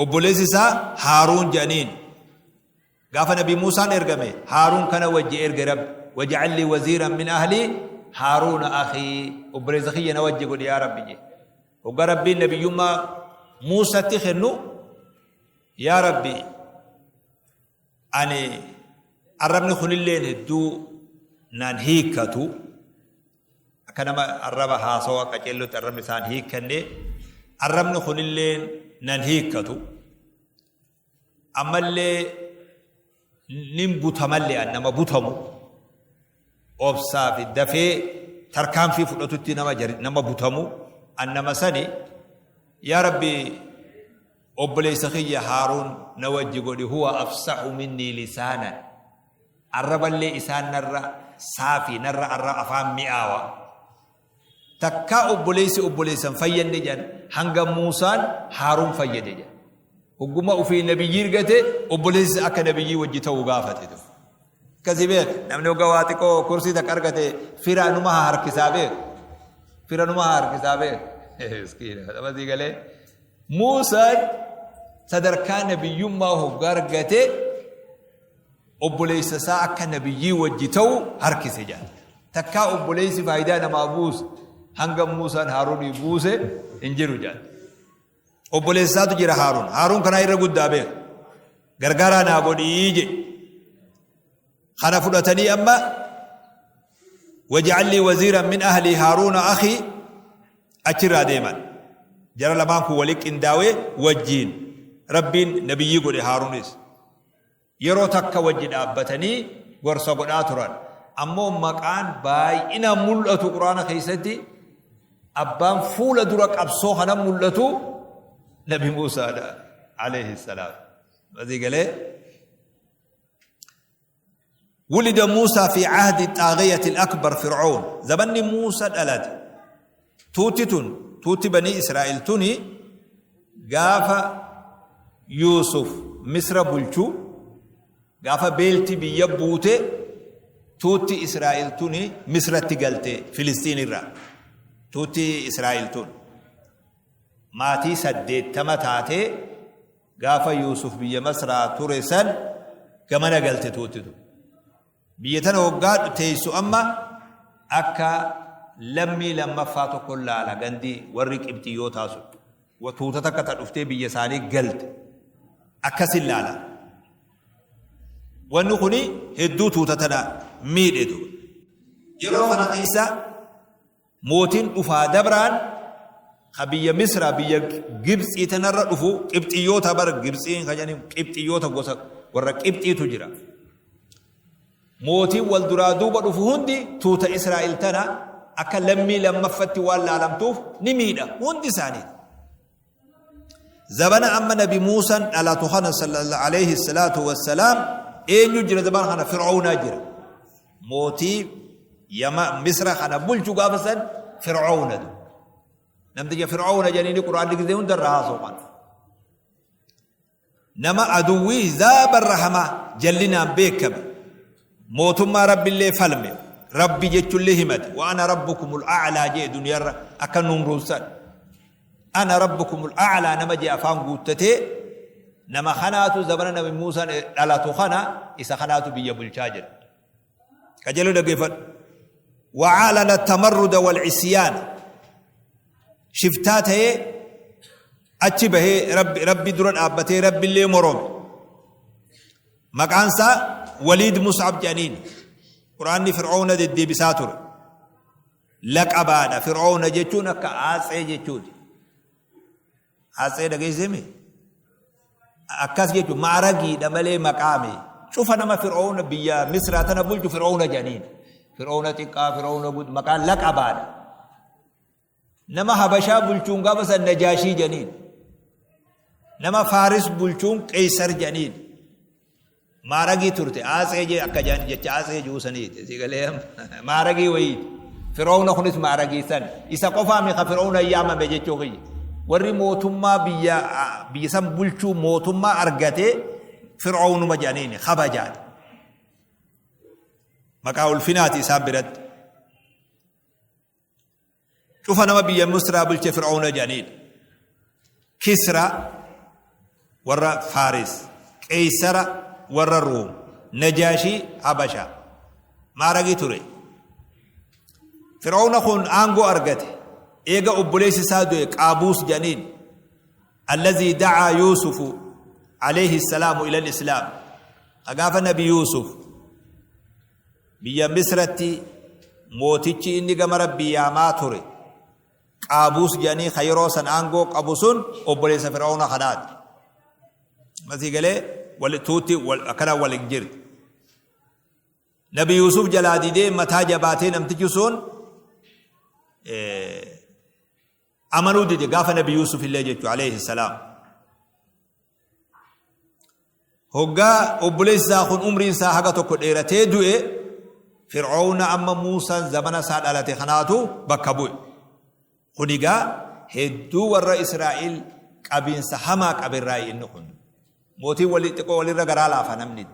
Obboleessi isaa Haaruun jedhaniin. Gaafa Nabi Muusaan ergame Haaruun kana wajji erge Rabbi. Waj'al lii waziiran min ahlii Haaruuna akhii. Obboleessa kiyya na wajji godhi yaa Rabbi jee. Hogga Rabbiin nabiyyummaa Muusatti kennu yaa Rabbi ani arrabni kunilleen hedduu naan hiikkatu akka nama arraba haasawa qaceellotti arrabni isaan hiikkanne arrabni kunilleen nan hiikkatu ammallee nin butamallee an nama butamu obsaa fi dafee tarkaanfii fudhatutti nama nama butamu an nama sani yaa rabbi obboleessa kiyya haaruun na wajji godhi huwa afsahu minnii lisaanan arraballee isaan narra saafii narra arra afaan mi'aawa Takkaa obboleessi obboleessa hin fayyanne jedhan hanga Muusaan Haaruun fayyade jedhan. Hogguma ofii nabiyyii argate obboleessi akka nabiyyii wajji ta'u gaafate. Akkasii beek namni hogga waa xiqqoo kursii takka argate fira numa haa harkisaa beek. Fira numa haa harkisaa beek. Miskiina nama sii galee. Muusaan sadarkaa nabiyyummaa hogga argate obboleessa isaa akka nabiyyii wajji ta'u harkise jedhan. Takkaa obboleessi faayidaa namaa buuse hanga Muusaan Haaruunii buuse hin jiru jedhan. Obboleessa isaatu jira Haaruun. Haaruun kanaa irra guddaa beeka. Gargaaraa naa godhii jedhe. Kana fudhatanii amma waj'al lii waziiran min ahlii Haaruuna akhii achirraa deeman. Jara lamaan kun wali qindaawee wajjiin Rabbiin nabiyyii godhe Haaruunis. Yeroo takka wajji dhaabbatanii gorsa godhaa turan. Ammoo maqaan baay'inaan mul'atu Qur'aana keessatti abbaan fuula dura qabsoo kana mul'atu Nabi Muusaadha alayhi salaam. Asii galee ولد موسى في عهد الطاغية الأكبر فرعون زمن موسى دلت توتي تون توتي بني إسرائيل توني Gaafa Yuusuf Misra bulchu, gaafa beelti biyya buute, tuutti Israa'el tuni Misratti galte Filistiin irraa. Tuutti Israa'el tun maatii 80 taatee gaafa Yuusuf biyya Masraa ture san gamana galte tuutti tun. Biyya tana hoggaa teessu amma akka lammii lammaffaa tokko laala gandi warri Qibxiyyootaa sun. Wa tuuta takka ta dhuftee biyya isaanii galte akkasin laala. Wanni kuni hedduu tuuta tana miidhe duuba. Yeroo kana keessa mootiin dhufaa dabraan Ka biyya Misraa, biyya Gibxii tanarra dhufu, Qibxiyyoota bara Gibxiin kan jedhaniin Qibxiyyoota, gosa warra Qibxiitu jira. Mootiin wal duraa duuba dhufu hundi tuuta Israa'el tana akka lammii lammaffatti waan laalamtuuf ni miidha hundi isaanii. Zabana amma Nabi Muusaan dhalatu kana, sallallahu alayhi salaatu wassalaam, eenyu jira zabana kana? Fir'aawnaa jira. Mootii Yama Misra kana bulchu gaafa san Fir'aawna. Namticha Fir'aawna jedhanii Quraanni gizee hunda irraa haasa'u kana. Nama aduwwii zaabarra hamaa jallinaan beekame, mootummaa Rabbillee falme, Rabbi jechuullee himate, "Wa ana rabbukumul a'laa" jee. Duniyarra akka Numruudsan "Ana rabbukumul a'laa" nama jee afaan guuttatee, nama kanaatu zamana Nabi Muusaan dhalatu kana, isa kanaatu biyya bulchaa jira. Qajeeluu dhaggeeffadhu. Wa'aalana tamarruda wal isyaan, shiftaa ta'ee achi bahee Rabbi dura dhaabbatee Rabbillee morome. Maqaan isaa Waliid Mus'ab jedhaniin. Quraanni Fir'aawna deddeebisaa ture. Laqabaadha. Fir'aawna jechuun akka aatsee jechuuti. Aatsee dhageessemi? Akkas jechuun maaragiidha malee maqaame. Cufa nama Fir'aawna biyya Misraa tana bulchu Fir'aawna jedhaniin. Fir'aawna xiqqaa, Fir'aawna guddaa, maqaan laqabaadha. Nama Habashaa bulchuun gaafa san Najaashii jedhaniin. Nama Faaris bulchuun Qeysar jedhaniin. Maaragii turte aatsee jee akka jedhan jecha aatsee jiru saniiti. Si galee maaragii wayiiti. Fir'aawna kunis maaragii san. Isa qofaa mi ka Fir'aawna yaamame jechuu kiyya. Warri mootummaa biyya san bulchuu mootummaa argatee Fir'aawnuma jedhaniini kabajaan. Maqaa ulfinaati isaan biratti. Cufa nama biyya Misraa bulche Fir'aawna jedhaniidha. Kisra warra Faaris, Qeysara warra Ruum, Najaashii Habasha. Maaragii ture. Fir'aawna kun aangoo argate. Eega obboleessi isaa du'e, Qaabuus jedhaniin. Allazii dacaa Yuusufu alayhi salaamu ila islaam. Gaafa Nabi Yuusuf biyya Misratti mootichi inni gama Rabbii yaamaa ture, Qaabuus jedhanii, ka yeroo san aangoo qabu sun obboleessa Fir'aawna kanaati. Masii galee wal tuutti akkana wal hin jirti. Nabi Yuusuf jalaa didee mataa jabaatee, namtichi sun amanuu dide gaafa Nabi Yuusuf illee jechu alayhi salaam. Hoggaa obboleessi isaa kun umriin isaa haga tokko dheeratee du'e, Fir'aawna amma Muusaan zamana isaa dhalate kanaatu bakka bu'e. Kun egaa hedduu warra Israa'el qabiinsa hamaa qaberraa inni kun. Mootiin walii xiqqoo walirra garaa laafa namni.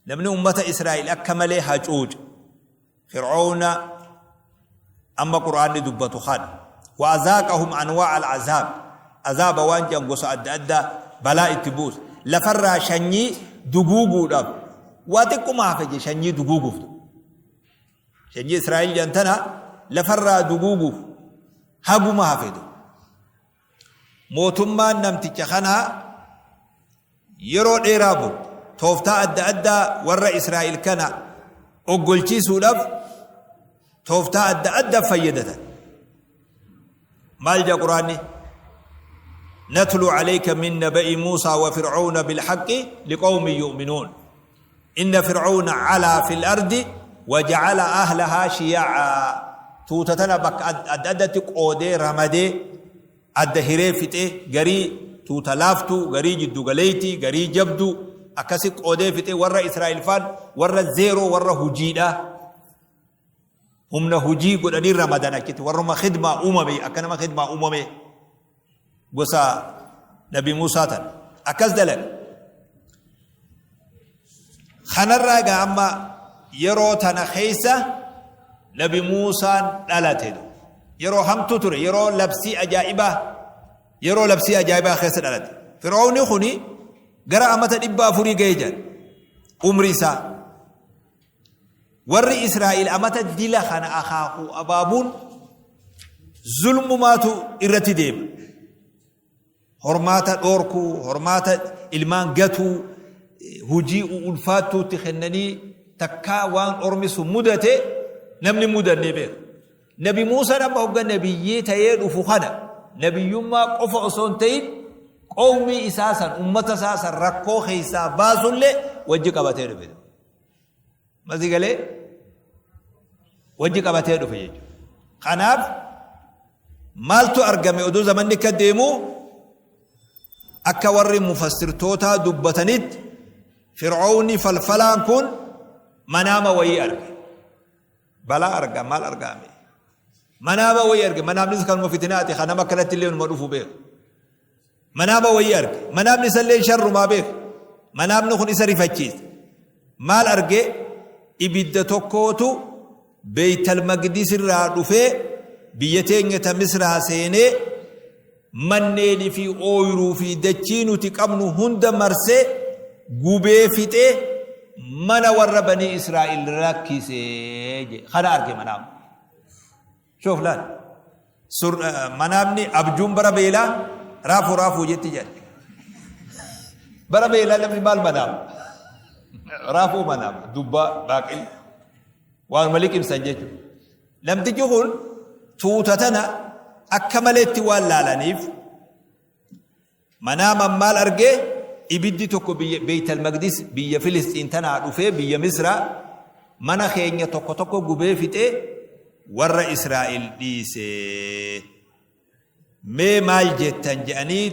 Namni ummata Israa'el akka malee hacuuca. Fir'aawna amma Qur'aanni dubbatu kana. Wa'azaaqahum anwaa al-azaab. Azaaba waan jedhan gosa adda addaa balaa itti buusa. Lafarraa shanyii duguuguudhaaf waa xiqquma hafe je shanyii duguuguuf. Shanyii Israa'el jedhan tana lafarraa duguuguuf haguma hafe. Mootummaan namticha kanaa yeroo dheeraa bulu tooftaa adda addaa warra Israa'el kana oggolchiisuudhaaf tooftaa adda addaa fayyadatan. Maal jedha Quraanni? نتلو عليك من نبأ موسى وفرعون بالحق لقوم يؤمنون. إن فرعون علا في الأرض وجعل أهلها شيعا. Tuuta tana bakka adda addatti qoodee ramadee adda hiree fixee, garii tuuta laaftuu, garii jiddu galeeyti, garii jabduu, akkasi qoodee fixee, warra Israa'el faan warra zeeroo, warra hujiidha humna hujii godhanii ramadan achitti, warruma khidmaa uumame, akka nama khidmaa uumame. Gosa Nabi Muusaa tan akkas dalaga. Kanarraa egaa amma yeroo tana keessa Nabi Muusaan dhalate. Yeroo hamtuu ture, yeroo labsii ajaa'ibaa, yeroo labsii ajaa'ibaa keessa dhalate. Fir'aawni kuni gara amata 400 ga'ee jira umri isaa. Warri Israa'el amata dila kana akaakuu abaabuun zulmumaatu irratti deema. Hormaata dhoorkuu, hormaata ilmaan gatuu, hujii ulfaattuutti kennanii, takkaa waan ormi sun mudate namni mudannee beeka. Nabi Muusaan amma hogga nabiyyii ta'ee dhufu kana Nabiyyummaa qofa osoo hin ta'in qawmii isaa san, ummata isaa san rakkoo keessaa baasullee wajji qabatee dhufe. Masii galee wajji qabatee dhufe jechuudha. Kanaaf maaltu argame oduu zamanni akka deemu? Akka warri mufassirtootaa dubbatanitti, Fir'oowni falfalaan kun manaama wayii arge. Balaa arga, maal argaame? Manaama wayii arge. Manaamnis kanuma fitinaati, kan nama akkanatti illee numa dhufu beeku. Manaama wayii arge. Manaamni isallee sharrumaa beeku. Manaamni kun isa rifachiise. Maal arge? Ibidda tokkootu Beeytal Maqdis irraa dhufee biyya teenya ta Misraa seenee, manneen fi ooyruu fi dachii nuti qabnu hunda marsee gubee fixee mana warra Banii Israa'il rakkise je. Kana arge manaama. Shoof laal. Sur manaamni abjuun bara beelaa raafuu raafuu jetti jedhe. Bara beelaa namni maal manaama? Raafuu manaama. Dubbaa baaqil. Waanuma liqimsan jechuudha. Namtichi kun tuuta tana akka maleetti waan laalaniif manaaman maal argee? Ibiddi tokko biyya Beeytal Maqdis, biyya Filisxiin tanaa dhufee biyya Misraa mana keenya tokko tokko gubee fixee warra Israa'el dhiise. Mee maal jettan jedhanii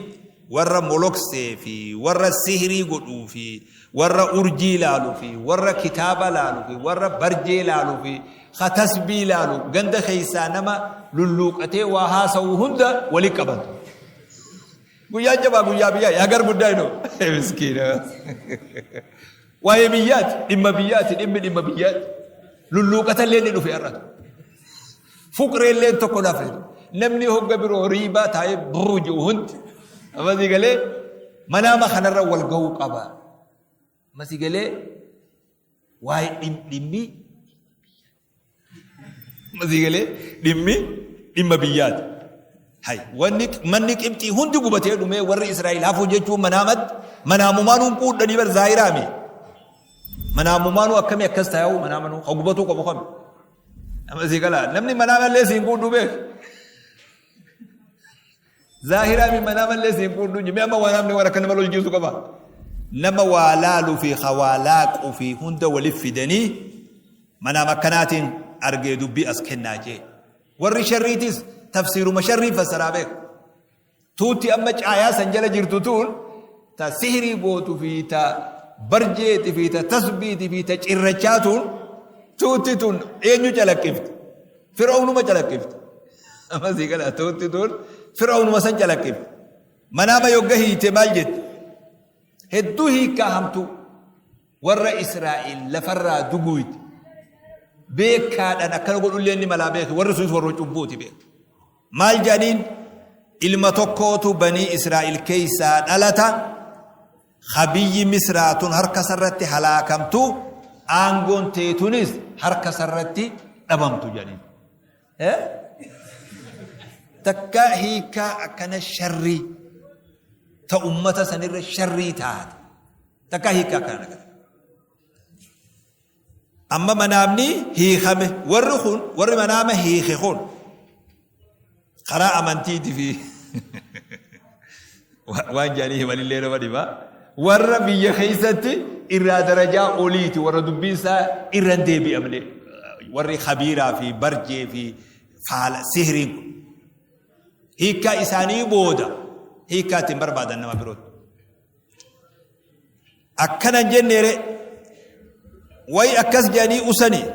warra moloksee fi warra sihrii godhuu fi warra urjii laalu fi warra kitaaba laalu fi warra barjee laalu fi ka tasbii laalu, ganda keessaa nama lulluuqatee waa haasa'u hunda wali qabatu. Guyyaan jabaa, guyyaa biyyaa yaa gar guddaa inoo miskiina. Waa'ee biyyaati, dhimma biyyaati, dhimmi dhimma biyyaati. Lulluuqata illee ni dhufe har'atu. Fuqree illee tokko nafe. Namni hogga biroo riibaa taa'ee burru jiru hundi. Amasii galee manaama kanarra wal ga'uu qaba. Amasii galee waa'ee dhimmi, amasii galee dhimmi dhimma biyyaati. Hay, wanni manni Qibxii hundi gubatee dhumee warri Israa'el hafuu jechuun manaamatti manaamumaanuu quudhanii bar zaahiraami. Manaamumaanuu akkamii akkas taa'u, manaamanuu ka gubatuu qabu kami? Nama sii galaa, namni manaamallee siin quudhuu beeku. Zaahiraami, manaamallee siin quudhuu jimee amma waan namni waan akka nama lolchiisu qaba. Nama waa laaluu fi ka waa laaquu fi hunda waliif fidanii manaam akkanaatiin argee dubbii as kennaa jee. Warri sharriitis tafsiiruma sharrii fassaraa beeku. Tuutti amma caayaa san jala jirtu tun, ta sihrii gootu fi ta barjeeti fi ta tasbiiti fi ta cirrachaa tun, tuutti tun eenyu calaqqifti? Fir'aawnuma calaqqifti. Amma sii gala, tuutti tun fir'aawnuma san calaqqifti. Manaama yogga hiite maal jetti? Hedduu hiikkaa hamtuu warra Israa'el lafarraa duguuti. Beekaadhaan akkana godhullee inni malaa beeke, warri sunis warra cubbuuti beeka. Maal jedhaniin? Ilma tokkootu Banii Israa'el keessaa dhalata, ka biyyi Misraa tun harka isarratti halaakamtu, aangoon teetunis harka isarratti dhabamtu jedhaniin. Takka hiikaa akkana sharrii ta ummata sanirra sharrii taate, takka hiikaa akkana nagata. Amma manaamni hiikame, warri kun, warri manaama hiike kun karaa amantiiti fi waan jedhanii himanillee nama dhiba. Warra biyya keessatti irraa darajaa oliiti, warra dubbiin isaa irra hin deebi'amne, warri kabiiraa fi barjee fi faala sihriin kun. Hiikkaa isaanii booda hiikkaa ittiin barbaadan nama birootti. Akkana hin jenneere, wayi akkas jedhanii usanii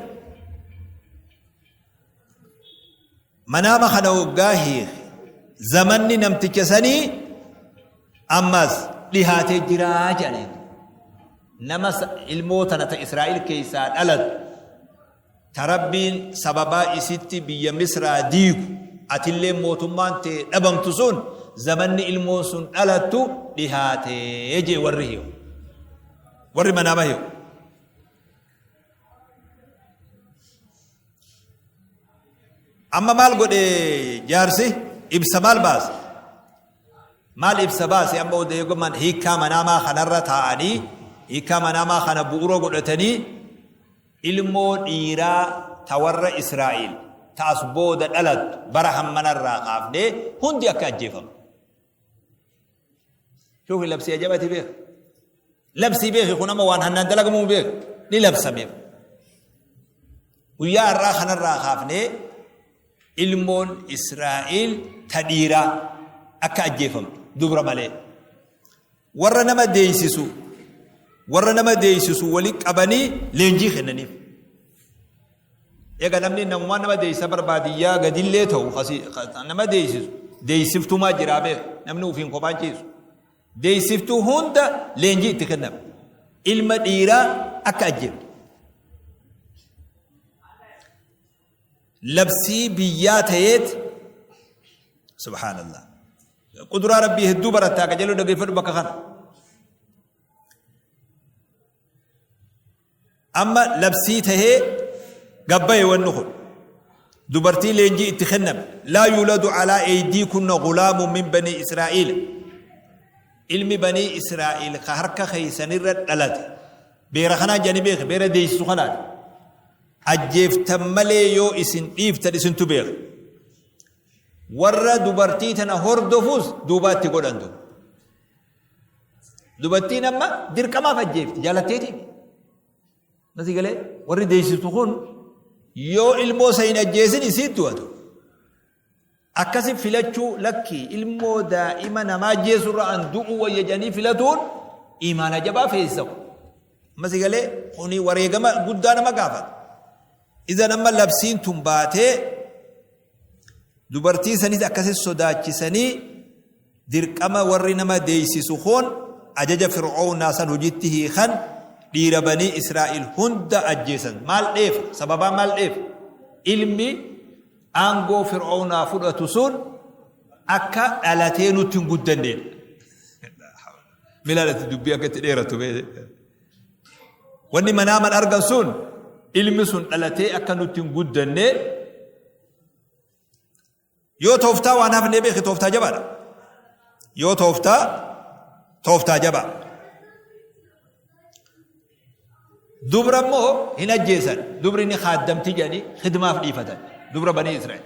manaama kana waggaa hiike, zamanni namticha sanii ammas dhihaatee jiraa jedhanii, nama ilmoo tana ta Israa'el keessaa dhalatu, ta Rabbiin sababaa isitti biyya Misraa diigu, atillee mootummaan tee dhabamtu sun, zamanni ilmoon sun dhalattu dhihaatee jee warri hiiku. Warri manaama hiiku. Amma maal godhe jaarsi? Ibsa maal baase? Maal ibsa baase? Amma odeeggoman hiikkaa manaamaa kanarra taa'anii, hiikkaa manaamaa kana bu'uura godhatanii, ilmoo dhiiraa ta warra Israa'el Ta as booda dhalattu bara hammanarraa kaafnee hundi akka ajjeefamu. Shuufi labsii ajabati beeka. Labsii beeki kun amma waan hannaan dalagamuu beeka. Ni labsameef. Guyyaa har'aa kanarraa kaafnee ilmoon Israa'el ta dhiiraa akka ajjeefamtu dubra malee. Warra nama deeysisu warra nama deeysisu wali qabanii leenjii kennaniif. Egaa namni namumaa nama deeysisa barbaadiyyaa gadillee ta'u nama deeysisu deeysiftumaa jiraa beeka namni ofiin kophaan ciisu. Deeysiftuu hunda leenjii itti kenname. Ilma dhiiraa akka ajjeeftu. Labsii biyyaa ta'eet subhaanallah. Quduraa rabbii hedduu barattaa qajeeluu dhageeffadhu bakka kana. Amma labsii tahee gabbaye wanni kun. Dubartii leenjii itti kenname. Laa yuuladu alaa eeydiikunna gulaamun min banii Israa'iila. Ilmi banii Israa'iil ka harka keeysanirra dhalate. Beera kanaan jedhanii beeke beera deeysisu kanaan. Ajjeeftan malee yoo isin dhiiftan isintu beeka. Warra dubartii tana hordofus duubaatti godhan duuba. Dubartiin amma dirqamaaf ajjeefti jaalatteeti. Nasi galee warri deessistu kun yoo ilmoo isa hin ajjeesin isiin du'atu. Akkasi filachuu lakki ilmoo daa'ima namaa ajjeesurra an du'uu wayya jedhanii filatuun imaana jabaa feesisa kun. Amma si galee kuni wareegama guddaa nama gaafata. Idan amma labsiin tun baatee dubartii sanis akkasi sodaachisanii Dirqama warri nama deeysisu kun ajaja Fir'oownaa san hujitti hiikan, dhiira banii Israa'iil hunda ajjeesan. Maal dheefa? Sababaa maal dheefa? Ilmi aangoo Fir'oownaa fudhatu sun akka dhalatee nutti hin guddanneedha. Milaalatti dubbii akka itti dheeratu beekte. Wanni manaaman argan sun ilmi sun dhalatee akka nutti hin guddanne. Yoo tooftaa waan hafnee beeke tooftaa jabaadha. Yoo tooftaa tooftaa jabaa. Dubra immoo hin ajjeesan. Dubri ni kaaddamti jedhanii khidmaaf dhiifatan. Dubra banii Israa'el.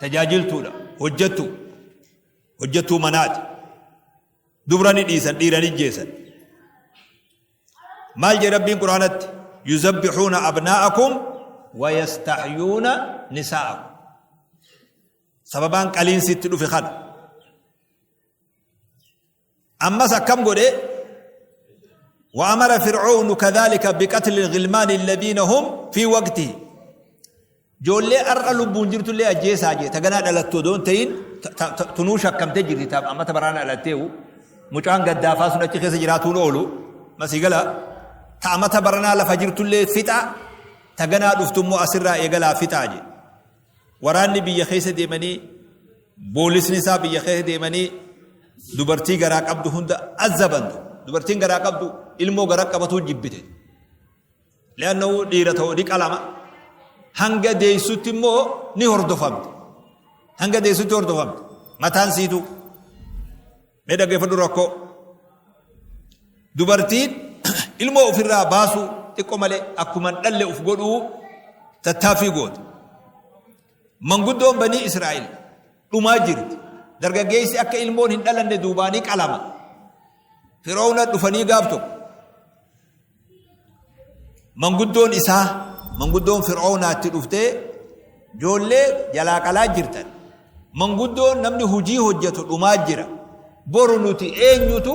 Tajaajiltuudha. Hojjettu. Hojjettuu manaati. Dubra ni dhiisan dhiira ni ajjeesan. Maal jedhe Rabbiin Qur'aanatti? Yuzabbixuuna abnaa'akum wa yastahyuuna nisaa'akum. Sababaan qaliinsi itti dhufe kana. Ammas akkam godhe? وأمر فرعون كذلك بقتل الغلمان الذين هم في وقته Joollee ar'a lubbuun jirtullee ajjeesaa jee ta ganaa dhalattu odoo hin ta'in tunuu shakkamtee jirti ta amata baraana dhalatteehu mucaan gaddaafaa sun achi keessa jiraatuun oolu masii gala ta amata baranaa lafa jirtullee fixa ta ganaa dhuftu immoo asirraa eegalaa fixaa jee. Waraanni biyya keessa deemanii boolisni isaa biyya keessa deemanii dubartii garaa qabdu hunda azzabantu. Dubartiin garaa qabdu ilmoo garaa qabatuu jibbite. Li'annahu dhiira ta'u ni qalama. Hanga deessutti immoo ni hordofamti. Hanga deessutti hordofamti. Mataan siitu. Mee dhaggeeffadhu rakkoo. Dubartiin ilmoo ofirraa baasuu xiqqoo malee akkuma hin dhalle of godhuu tattaaffii gooti. Manguddoon banii Israa'el dhumaa jirti. Dargaggeessi akka ilmoon hin dhalanne duubaanii qalama. Fir'aawna dhufanii gaaf tokko Manguddoon isaa manguddoon Fir'aawnaatti dhuftee ijoollee jalaa qalaa jirtan. Manguddoon namni hujii hojjetu dhumaa jira. Boru nuti eenyutu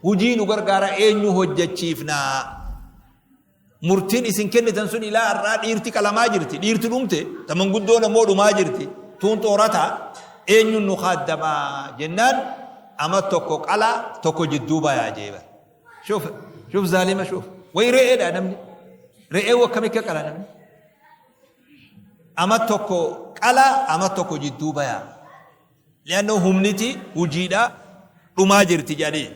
hujii nu gargaara eenyu hojjechiifnaa. Murtiin isin kennitan sun ilaa har'aa dhiirti qalamaa jirti. Dhiirti dhumte ta manguddoon ammoo dhumaa jirti. Tuun xoorataa eenyuun nu kaaddamaa jennaan ama tokko qalaa tokko jidduu bayaa jee bara. Shuf, shuf zaalima shuf. Wayi re'eedha namni. Re'ee akkamitti qala namni. Ama tokko qala ama tokko jidduu bayaa. Li'annoo humniti hujiidha dhumaa jirti jedhanii.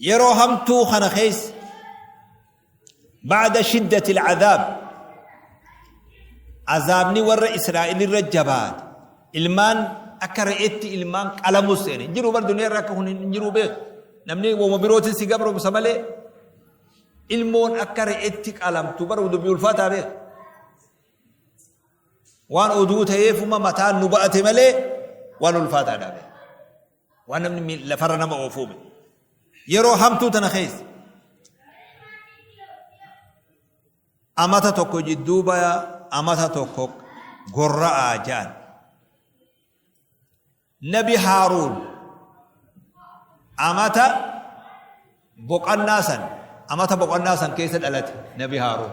Yeroo hamtuu kana keessa Ba'da shiddatil azaab azaabni warra Israa'el irra jabaate ilmaan akka re'eetti ilmaan qalamus seene hin jiru bar duniyaa irra akka kun hin jiru beeku namni woma birootiin si gabroomsa malee ilmoon akka re'eetti qalamtu bar dubbii ulfaataa beeku. Waan oduu ta'eefuma mataan nu ba'ate malee waan ulfaataadha. Waan namni lafarra nama oofuume. Yeroo hamtuu tana keessa amata tokko jidduu baya, amata tokko gorra'aa ja'an. Nabi Haaruun amata boqannaa san, amata boqannaa san keessa dhalate. Nabi Haaruun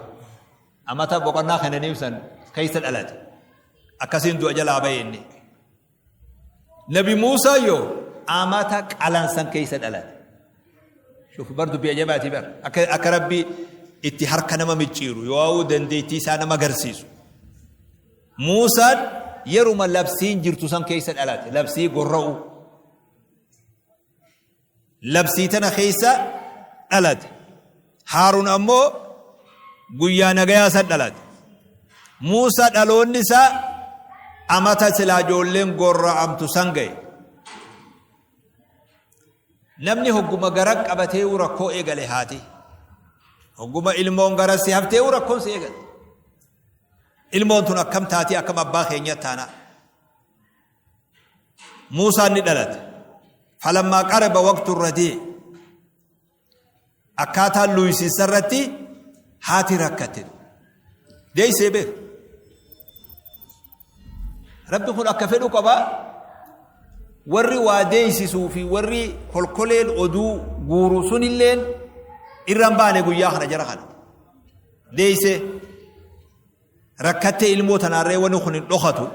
amata boqannaa kennaniif san keessa dhalate. Akkasiin du'a jalaa bahe inni. Nabi Muusaa yoo amata qalan san keessa dhalate. Shuf, bar dubbii ajaa'ibaatii bar. Akka Rabbi itti harka nama micciiru yoo dandeettii isaa nama agarsiisu. Muusaan yeruma labsiin jirtu san keessa dhalate, labsii gorra'u. Labsii tana keessa dhalate. Haaruun ammoo guyyaa nagayaa san dhalate. Muusaa dhaloonni isaa amata silaa ijoolleen gorra'amtu san ga'e. Namni hogguma gara qabatee rakkoo eegale haati. Hogguma ilmoon gara si haftee rakkoon si eegale. Ilmoon tun akkam taatii, akkam abbaa keenya taana. Muusaan ni dhalate. Falammaa qaraba waqtu radii. Akkaataa luuyisiisa irratti haati rakkatte. Deeysee beeku. Rabbi kun akka fedhu qaba. Warri waa deeysisuu fi warri kolkoleen oduu guuru sunilleen irra hin baane guyyaa kana jara kana. Deeysee rakkattee ilmoo tanaarree wanni kun hin dhokatu.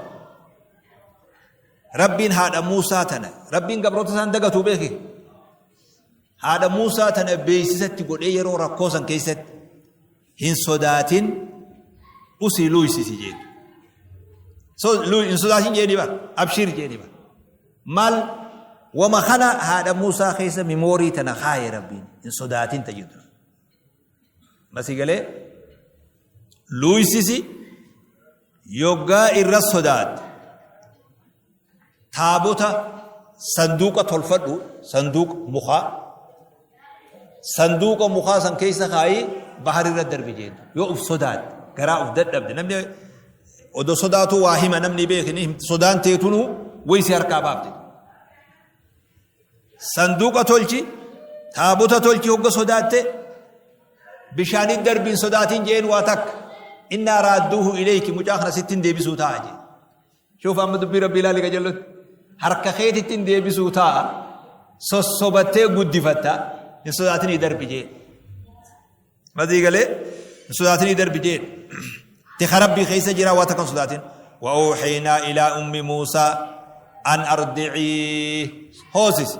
Rabbiin haadha Muusaa tana, Rabbiin gabroota isaan dagatuu beeki. Haadha Muusaa tana beeksisatti godhee yeroo rakkoo san keessatti hin sodaatin, usii luuysisi jeetu. So hin sodaatin jeeni bar, abshir jeeni bar. Maal wama kana haadha Muusaa keessa mimoorii tana kaaye Rabbiin, hin sodaatin tajidu. Masii galee luuysisi yoggaa irra sodaatte taabota sanduuqa tolfadhu, sanduuqa mukaa, sanduuqa mukaa san keessa kaayii bahar irra darbi jeetu. Yoo uf sodaatte, garaa uf dadhabde, namni odoo sodaatu waa hima, namni beekni sodaan teetunu waysi harkaa baafte. Sanduuqa tolchi, taabota tolchi, hogga sodaatte bishaanin darbiin sodaatiin jeen. Waa takka, innaa raadduuhu ilayki, mucaa kana sittin deebisuu taa'a jee. Shuuf, amma dubbii Rabbii ilaali qajeellotti. Harka keetittiin deebisuu taa'a, sossobattee guddifatta, hin sodaatinii darbi jee. Madii galee hin sodaatinii darbi jee. Tika Rabbii keessa jira, waa takka hin sodaatin. وأوحينا إلى أم موسى أن أرضعيه hoosis.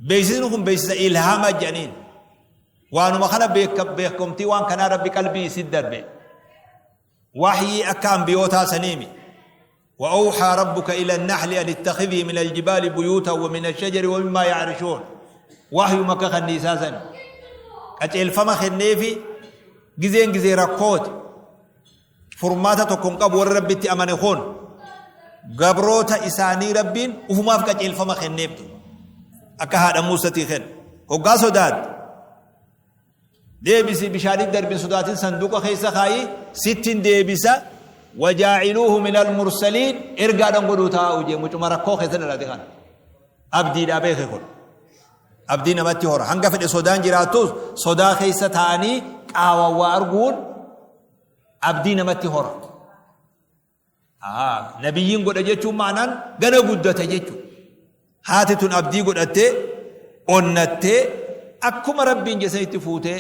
Beeksisni kun beeksisa ilhaama jedhaniin. Waanuma kana beekumtii waan kanaa Rabbi qalbii isit darbe. Waxyii akka ambiyootaa saniimi. وأوحى ربك إلى النحل أن اتخذي من الجبال بيوتا ومن الشجر ومما يعرشون. وحي مكة خنيساسا qaceelfama kenneefi gizeen gizee rakkooti furmaata tokko hin qabu. Warri Rabbitti amane kun gabroota isaanii Rabbiin ufumaaf qaceelfama kenneeftu akka haadha Muusatii kennu. Hoggaa sodaatte deebisi bishaanit darbin, sodaatin, sanduuqa keessa kaayii sittin deebisa. وجاعلوه من المرسلين ergaadhan godhuu taa'u jee. Mucuma rakkoo keessa dhalate kana abdiidhaa beeke. Kun abdii namatti hora. Hanga fedhe sodaan jiraattus sodaa keessa taa'anii qaawwan arguun abdii namatti hora. Nabiyyiin godha jechuun maanaan gana guddata jechuudha. Haati tun abdii godhattee onnattee akkuma Rabbiin jesanitti fuutee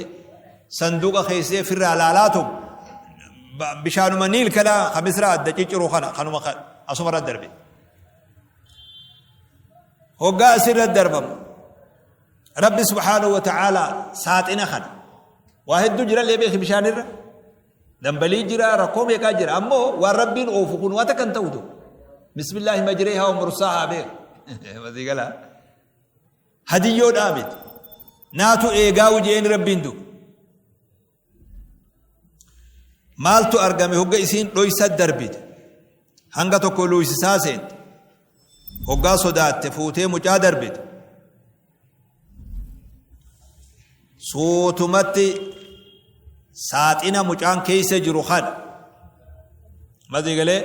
sanduuqa keessee firraa laalaatu bishaanuma Niil kana ka Misraa adda cicciru kana kanuma asumarra darbe. Hoggaa asirra darbamu Rabbi subhaanahu wa ta'aalaa saaxina kana waa hedduu jirallee beeki, bishaanirra dambalii jira, rakkoo meeqaa jira, ammoo waan Rabbiin oofu kun waa takka hin ta'u. Bismillaahi majreehaa wa mursaahaa beek. Masii galaa hadiyyoo dhaabete naatu eegaa jeen Rabbiin du. Maaltu argame? Hogga isiin dhoysa darbite hanga tokko luuysisaa seente. Hoggaa sodaatte fuutee mucaa darbite. Suutumatti saaxina mucaan keessa jiru kana Masii galee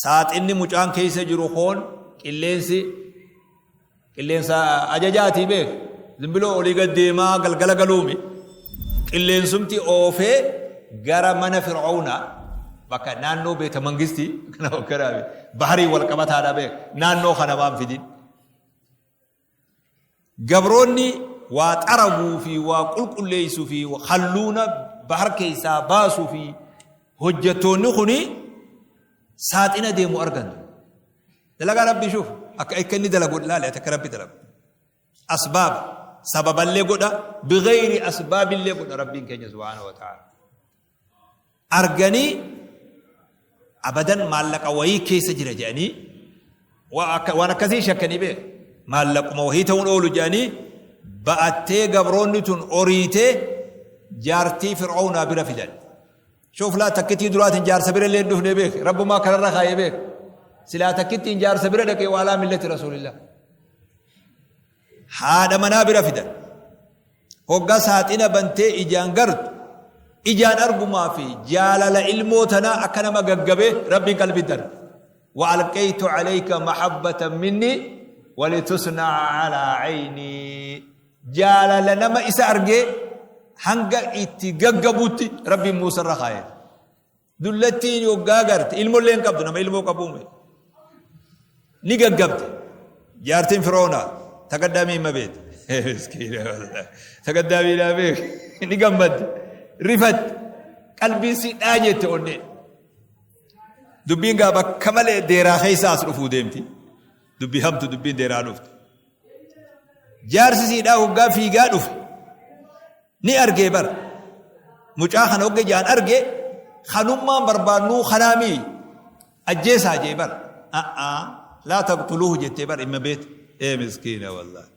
saaxinni mucaan keessa jiru koon qilleensi qilleensa ajajaatii beek zimbiloo olii gad deemaa galgala galuumi qilleensumti oofee gara mana fir'auna bakka naannoo beeta mangistii kana bakka baharii wal qabataadha beek naannoo kana waan fidin. Gabroonni waa xaraguu fi waa qulqulleessuu fi halluuna bahar keessaa baasuu fi hojjettoonni kuni saaxina deemu argan. Dalagaa Rabbii shuuf akka akka inni dalagu ilaali akka Rabbi dalagu. Asbaaba sababallee godha bighayri asbaabillee godha Rabbiin keenya subhaanahu wa ta'ala. Arganii abadan maallaqa wayii keessa jira jedhanii waan akkasii shakkanii beeku. Maallaquma wayii ta'uun oolu jedhanii ba'attee gabroonni tun oriitee jaartii fir'oownaa bira fidan. Shoof laa takkittii duraatiin jaarsa bira illee hin dhufne beek. Rabbumaa kanarra kaayee beek. Silaa takkittiin jaarsa bira dhaqee waalaa millati rasuulillah. Haadha manaa bira fidan. Hoggaa saaxina bantee ijaan gartu ijaan argumaa fi jaalala ilmoo tanaa akka nama gaggabee Rabbiin qalbii darbe. Wa alqaytu alayka mahabbatan minni walitusna'a alaa aynii. Jaalala nama isa argee hanga itti gaggabutti Rabbiin Muusa irra kaa'e. Dullattiin yoggaa garte ilmollee hin qabdu nama ilmoo qabuume. Ni gaggabde. Jaartiin Firoonaa tagaddaamii himma beete. Tagaddaamii naa beek ni gammadde. Rifatte. Qalbiin si dhaa jette onnee. Dubbiin gaa bakka malee deeraa keessaa as dhufuu deemti. Dubbii hamtu dubbiin deeraa dhufte. Jaarsi siidhaa hoggaa fiigaa dhufe. Ni argee bara. Mucaa kana hogga ijaan arge kanummaan barbaannuu kanaamii ajjeesaa jee bara. A'aa laa taqtuluuhu jettee bara imma beete. Ee miskiina wallaahi.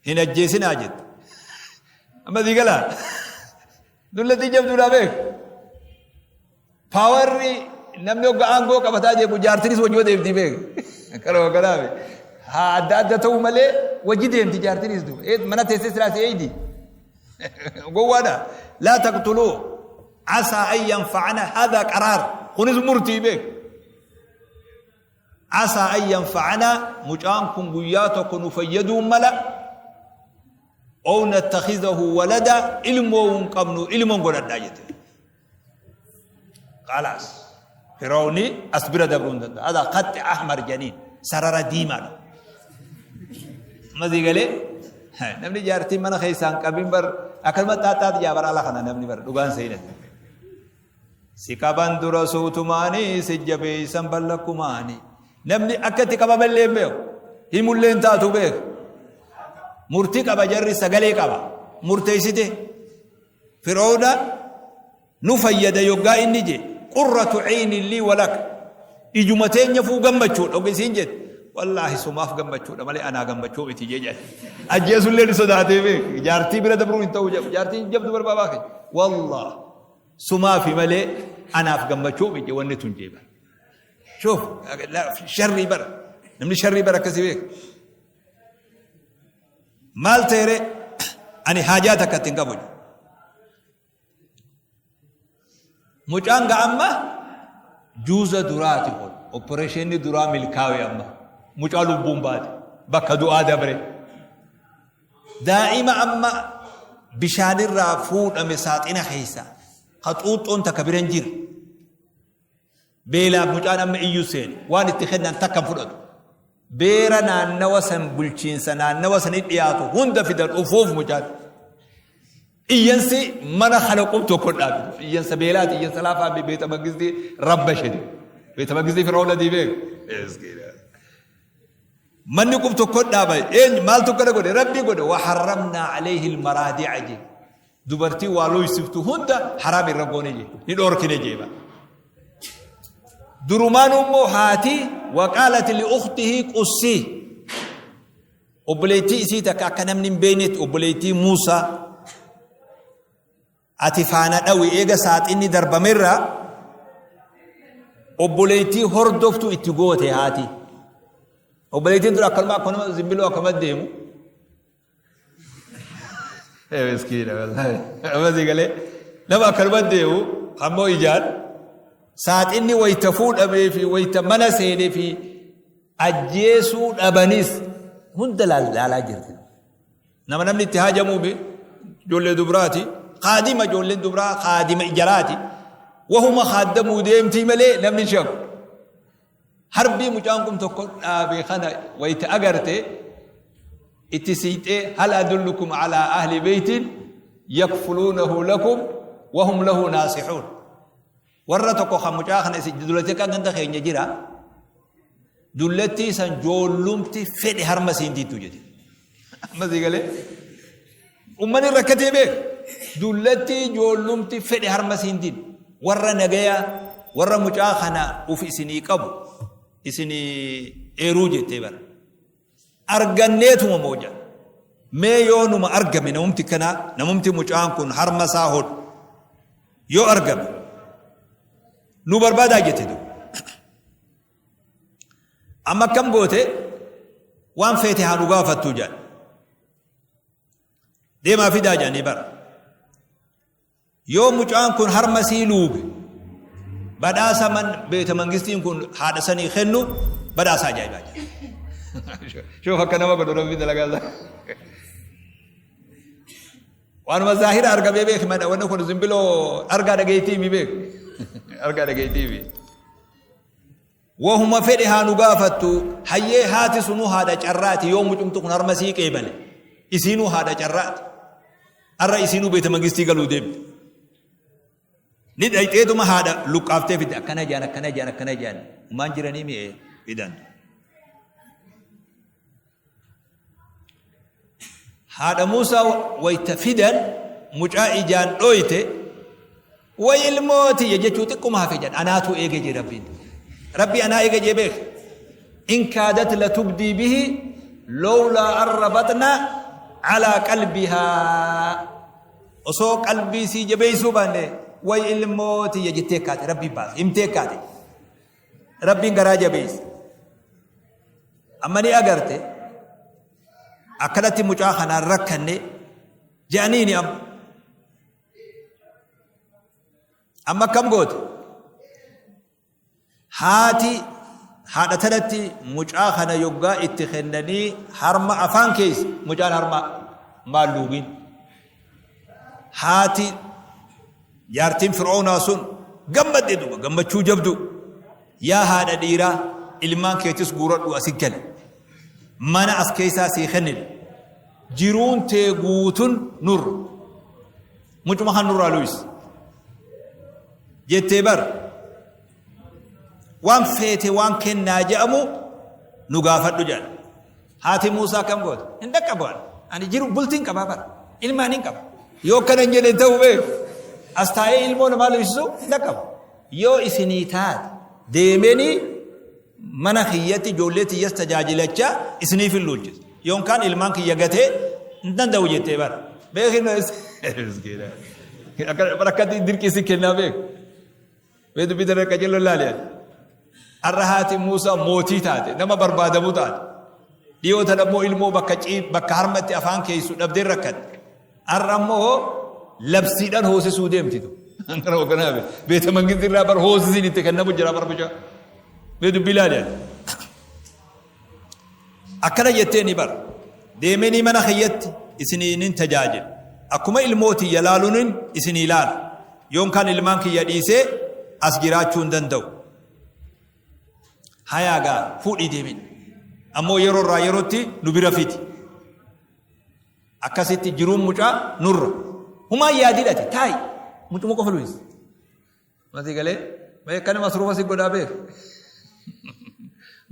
Hin ajjeesinaa jette. Amma sii galaa. Dullattii jabduudhaa beeku. Paawarri namni hogga aangoo qabataa jeequ jaartinis wajjuma deemti beeku. Kanuma kanaaf haa adda adda ta'uu malee wajji deemti jaartinis duuba. Mana teessee silaa si eeydi. Gowwaadha. Laa taqtuluu asaa an yanfa'ana hadha qaraar. Kunis murtii beeku. Asaa an yanfa'anaa mucaan kun guyyaa tokko nu fayyaduu mala ow nattakhizahu walada ilmoo hin qabnu ilmoon godhadhaa jette. Khalaas Fir'aawni as bira dabruu hin danda'u. Hadaa khaxxi ahmar janiin sarara diimaadha. Amma sii galee namni jaartii mana keessaa hin qabin bar akkasuma xaaxxaati jaa bara ala kana namni bar dhugaan seenati. Si qaban dura suutumaanii si jabeessan ballakkumaanii. Namni akka itti qabamellee hin beeku. Himullee hin taatu beeku. Murtii qaba jarri sagalee qaba. Murteessite. Fir'oona nu fayyada yoggaa inni je qurratu cayni lii walak ijuma teenyafuu gammachuudha ogga isiin jette wallaahi sumaaf gammachuudha malee anaa gammachuu miti jee jedhe ajjeesullee ni sodaatee beek jaartii bira dabruu hin ta'u jedhu jaartiin jabdu barbaabaa keenya wallah Sumaafi malee anaaf gammachuu miti wanni tun jee bara. Shoof sharrii bara. Namni sharrii bara akkasii beeka. Maal ta'ere ani haajaa takka ittiin qabu. Mucaan ga amma juuza duraati kun opereeshinni duraa milkaawe amma mucaa lubbuun baate bakka du'aa dabre. Daa'ima amma bishaanirraa fuudhame saaxina keessa ka xuuxxoon takka bira hin jirre. Beelaaf mucaan amma iyyuu seene waan itti kennan takka hin fudhatu. Beera naannawa san bulchiinsa naannawa sanii dhiyaatu hunda fidan ufuuf mucaan. Iyyansi mana kana qub tokko dhaabitu. Iyyansa beelaati iyyansa laafaa beeta mangistii rabba shedi. Beeta mangistii fir'aawna diibee. Manni qub tokko dhaaba. Eenyu maaltu akkana godhe? Rabbii godhe. Wa harramnaa alayhi almaraadi'a je. Dubartii waa looysiftu hunda haraam irra goone je. Ni dhoorkine jee bara. Durumaan immoo haati waqaalat li ukhtihi qussii. Obboleettii isii takka akka namni hin beeknetti obboleettii Muusaa Ati faana dhawi eega saaxinni darbamerra obboleettii hordoftu itti goote haati. Obboleettiin tun akkanuma akkanuma zimbiloo akkama deemu. Miskiina wallaahi. Amma si galee nama akkanuma deemu ammoo ijaan. Saaxinni wayta fuudhamee fi wayta mana seenee fi ajjeesuu dhabanis hunda laalaa jirti. Nama namni itti haajamuu be ijoollee dubraati. Kaadima ijoolleen dubraa kaadima jaraati. Wahuma kaaddamuu deemtii malee namni shakku. Harbii mucaan kun tokko dhaabe kana wayta agarte itti siixee hal adullukum alaa ahli beeytin yakfuluunahu lakum wahum lahu naasixuun. Warra tokko kan mucaa kana isin dullatti akka ganda keenya jira. Dullattii san joollumti fedhe harma siin diiddu jedhe. Amma sii galee. Ummanni rakkatee beeka. Dullattii joollumti fedhe harma siin diiddu. Warra nagaya warra mucaa kana uf isinii qabu isinii eeruu jettee bara. Arganneetuma moo jedha. Mee yoo numa argame namumti kanaa namumti mucaan kun harma isaa hodhu yoo argame nu barbaadaa jette duuba. Amma akkam goote waan feete haa nu gaafattuu jedhan. Deemaa fidaa jedhanii bara. Yoo mucaan kun harma sii luuge badhaasa man beeta mangistiin kun haadha sanii kennu badhaasa ajaa'ibaa jira. Shoof akka nama godhu rabbi dalagaa isaa. Waanuma zaahira argamee beeki mana wanni kun zimbiloo argaa dhageettii mi beek argaa dhageettii mi. Wahuma fedhe haa nu gaafattu hayyee haati sunuu haadha carraati yoo mucumtu kun harma sii qeebale isiinuu haadha carraati. Har'a isiinuu beeta mangistii galuu deemte. Ni dhayxeetuma haadha luqqaaftee fidde akkana jaan akkana jaan akkana jaan umaan jiranii mi'ee fidan. Haadha Muusaa wayta fidan mucaa ijaan dhooyte way ilmoo tiyya jechuu xiqquma hafe jedhan anaatu eege jee rabbiin. Rabbi anaa eege jee beek. In kaadat latubdii bihi lowlaa an rabaxna calaa qalbihaa. Osoo qalbii sii jabeessuu baanne way ilmoo tiyya jettee kaate rabbiin baase himtee kaate. Rabbiin garaa jabeesse. Amma ni agarte akkanatti mucaa kanaan rakkanne je'aniini amma. Amma akkam goote? Haati haadha tanatti mucaa kana yoggaa itti kennanii harma afaan keessa mucaan harma maal luugiin. Haati jaartiin fir'oonaa sun gammadde duuba gammachuu jabduu. Yaa haadha dhiiraa ilmaan keetis guuradhu asi gali. Mana as keessaa sii kennina. Jiruun tee guutun nurra. Mucuma kan nurraa luwis. Jettee bar. Waan feete waan kennaa je'amu nu gaafadhu jedhan. Haati Muusaa akkam goote? Hin dhaqqabu ani. Ani jiru bultiin qabaa bara. Ilmaan hin qaba. Yoo akkana hin jedhe ta'u beeku. As taa'ee ilmoo namaa luwisisu hin dhaqqabu. Yoo isinii taate deemeenii mana kiyyatti ijoollee tiyyas tajaajilachaa isiniif hin luulchisa. Yookaan ilmaan kiyya gatee hin danda'u jettee bara. Beekin akkatti dirqii si kennaa beeku. Mee dubbii tana qajeeloo laali ati. Har'a haati Muusaa mootii taate nama barbaadamu taate. Dhiyoo tana immoo ilmoo bakka bakka harmatti afaan keessu dhabdee rakkatte. Har'a immoo labsiidhaan hoosisuu deemti tu. Kana hoogganaa beeta mangisti irraa bar hoosisiin itti kennamu jira bar mucaa. Mee dubbii laali ati. Akkana jettee ni bara. Deemeenii mana kiyyatti isiniinin tajaajila. Akkuma ilmoo tiyya laaluunin isinii laala. Yoon kan ilmaan kiyya dhiisee as jiraachuu hin danda'u. Hayaa gaa fuudhii deemin. Ammoo yeroo irraa yerootti nu bira fidi. Akkasitti jiruun mucaa nurra. Humaan yaadidhate taa'i. Mucuma qofa luwis. Masii galee mee akkana masruufa si godhaa beek.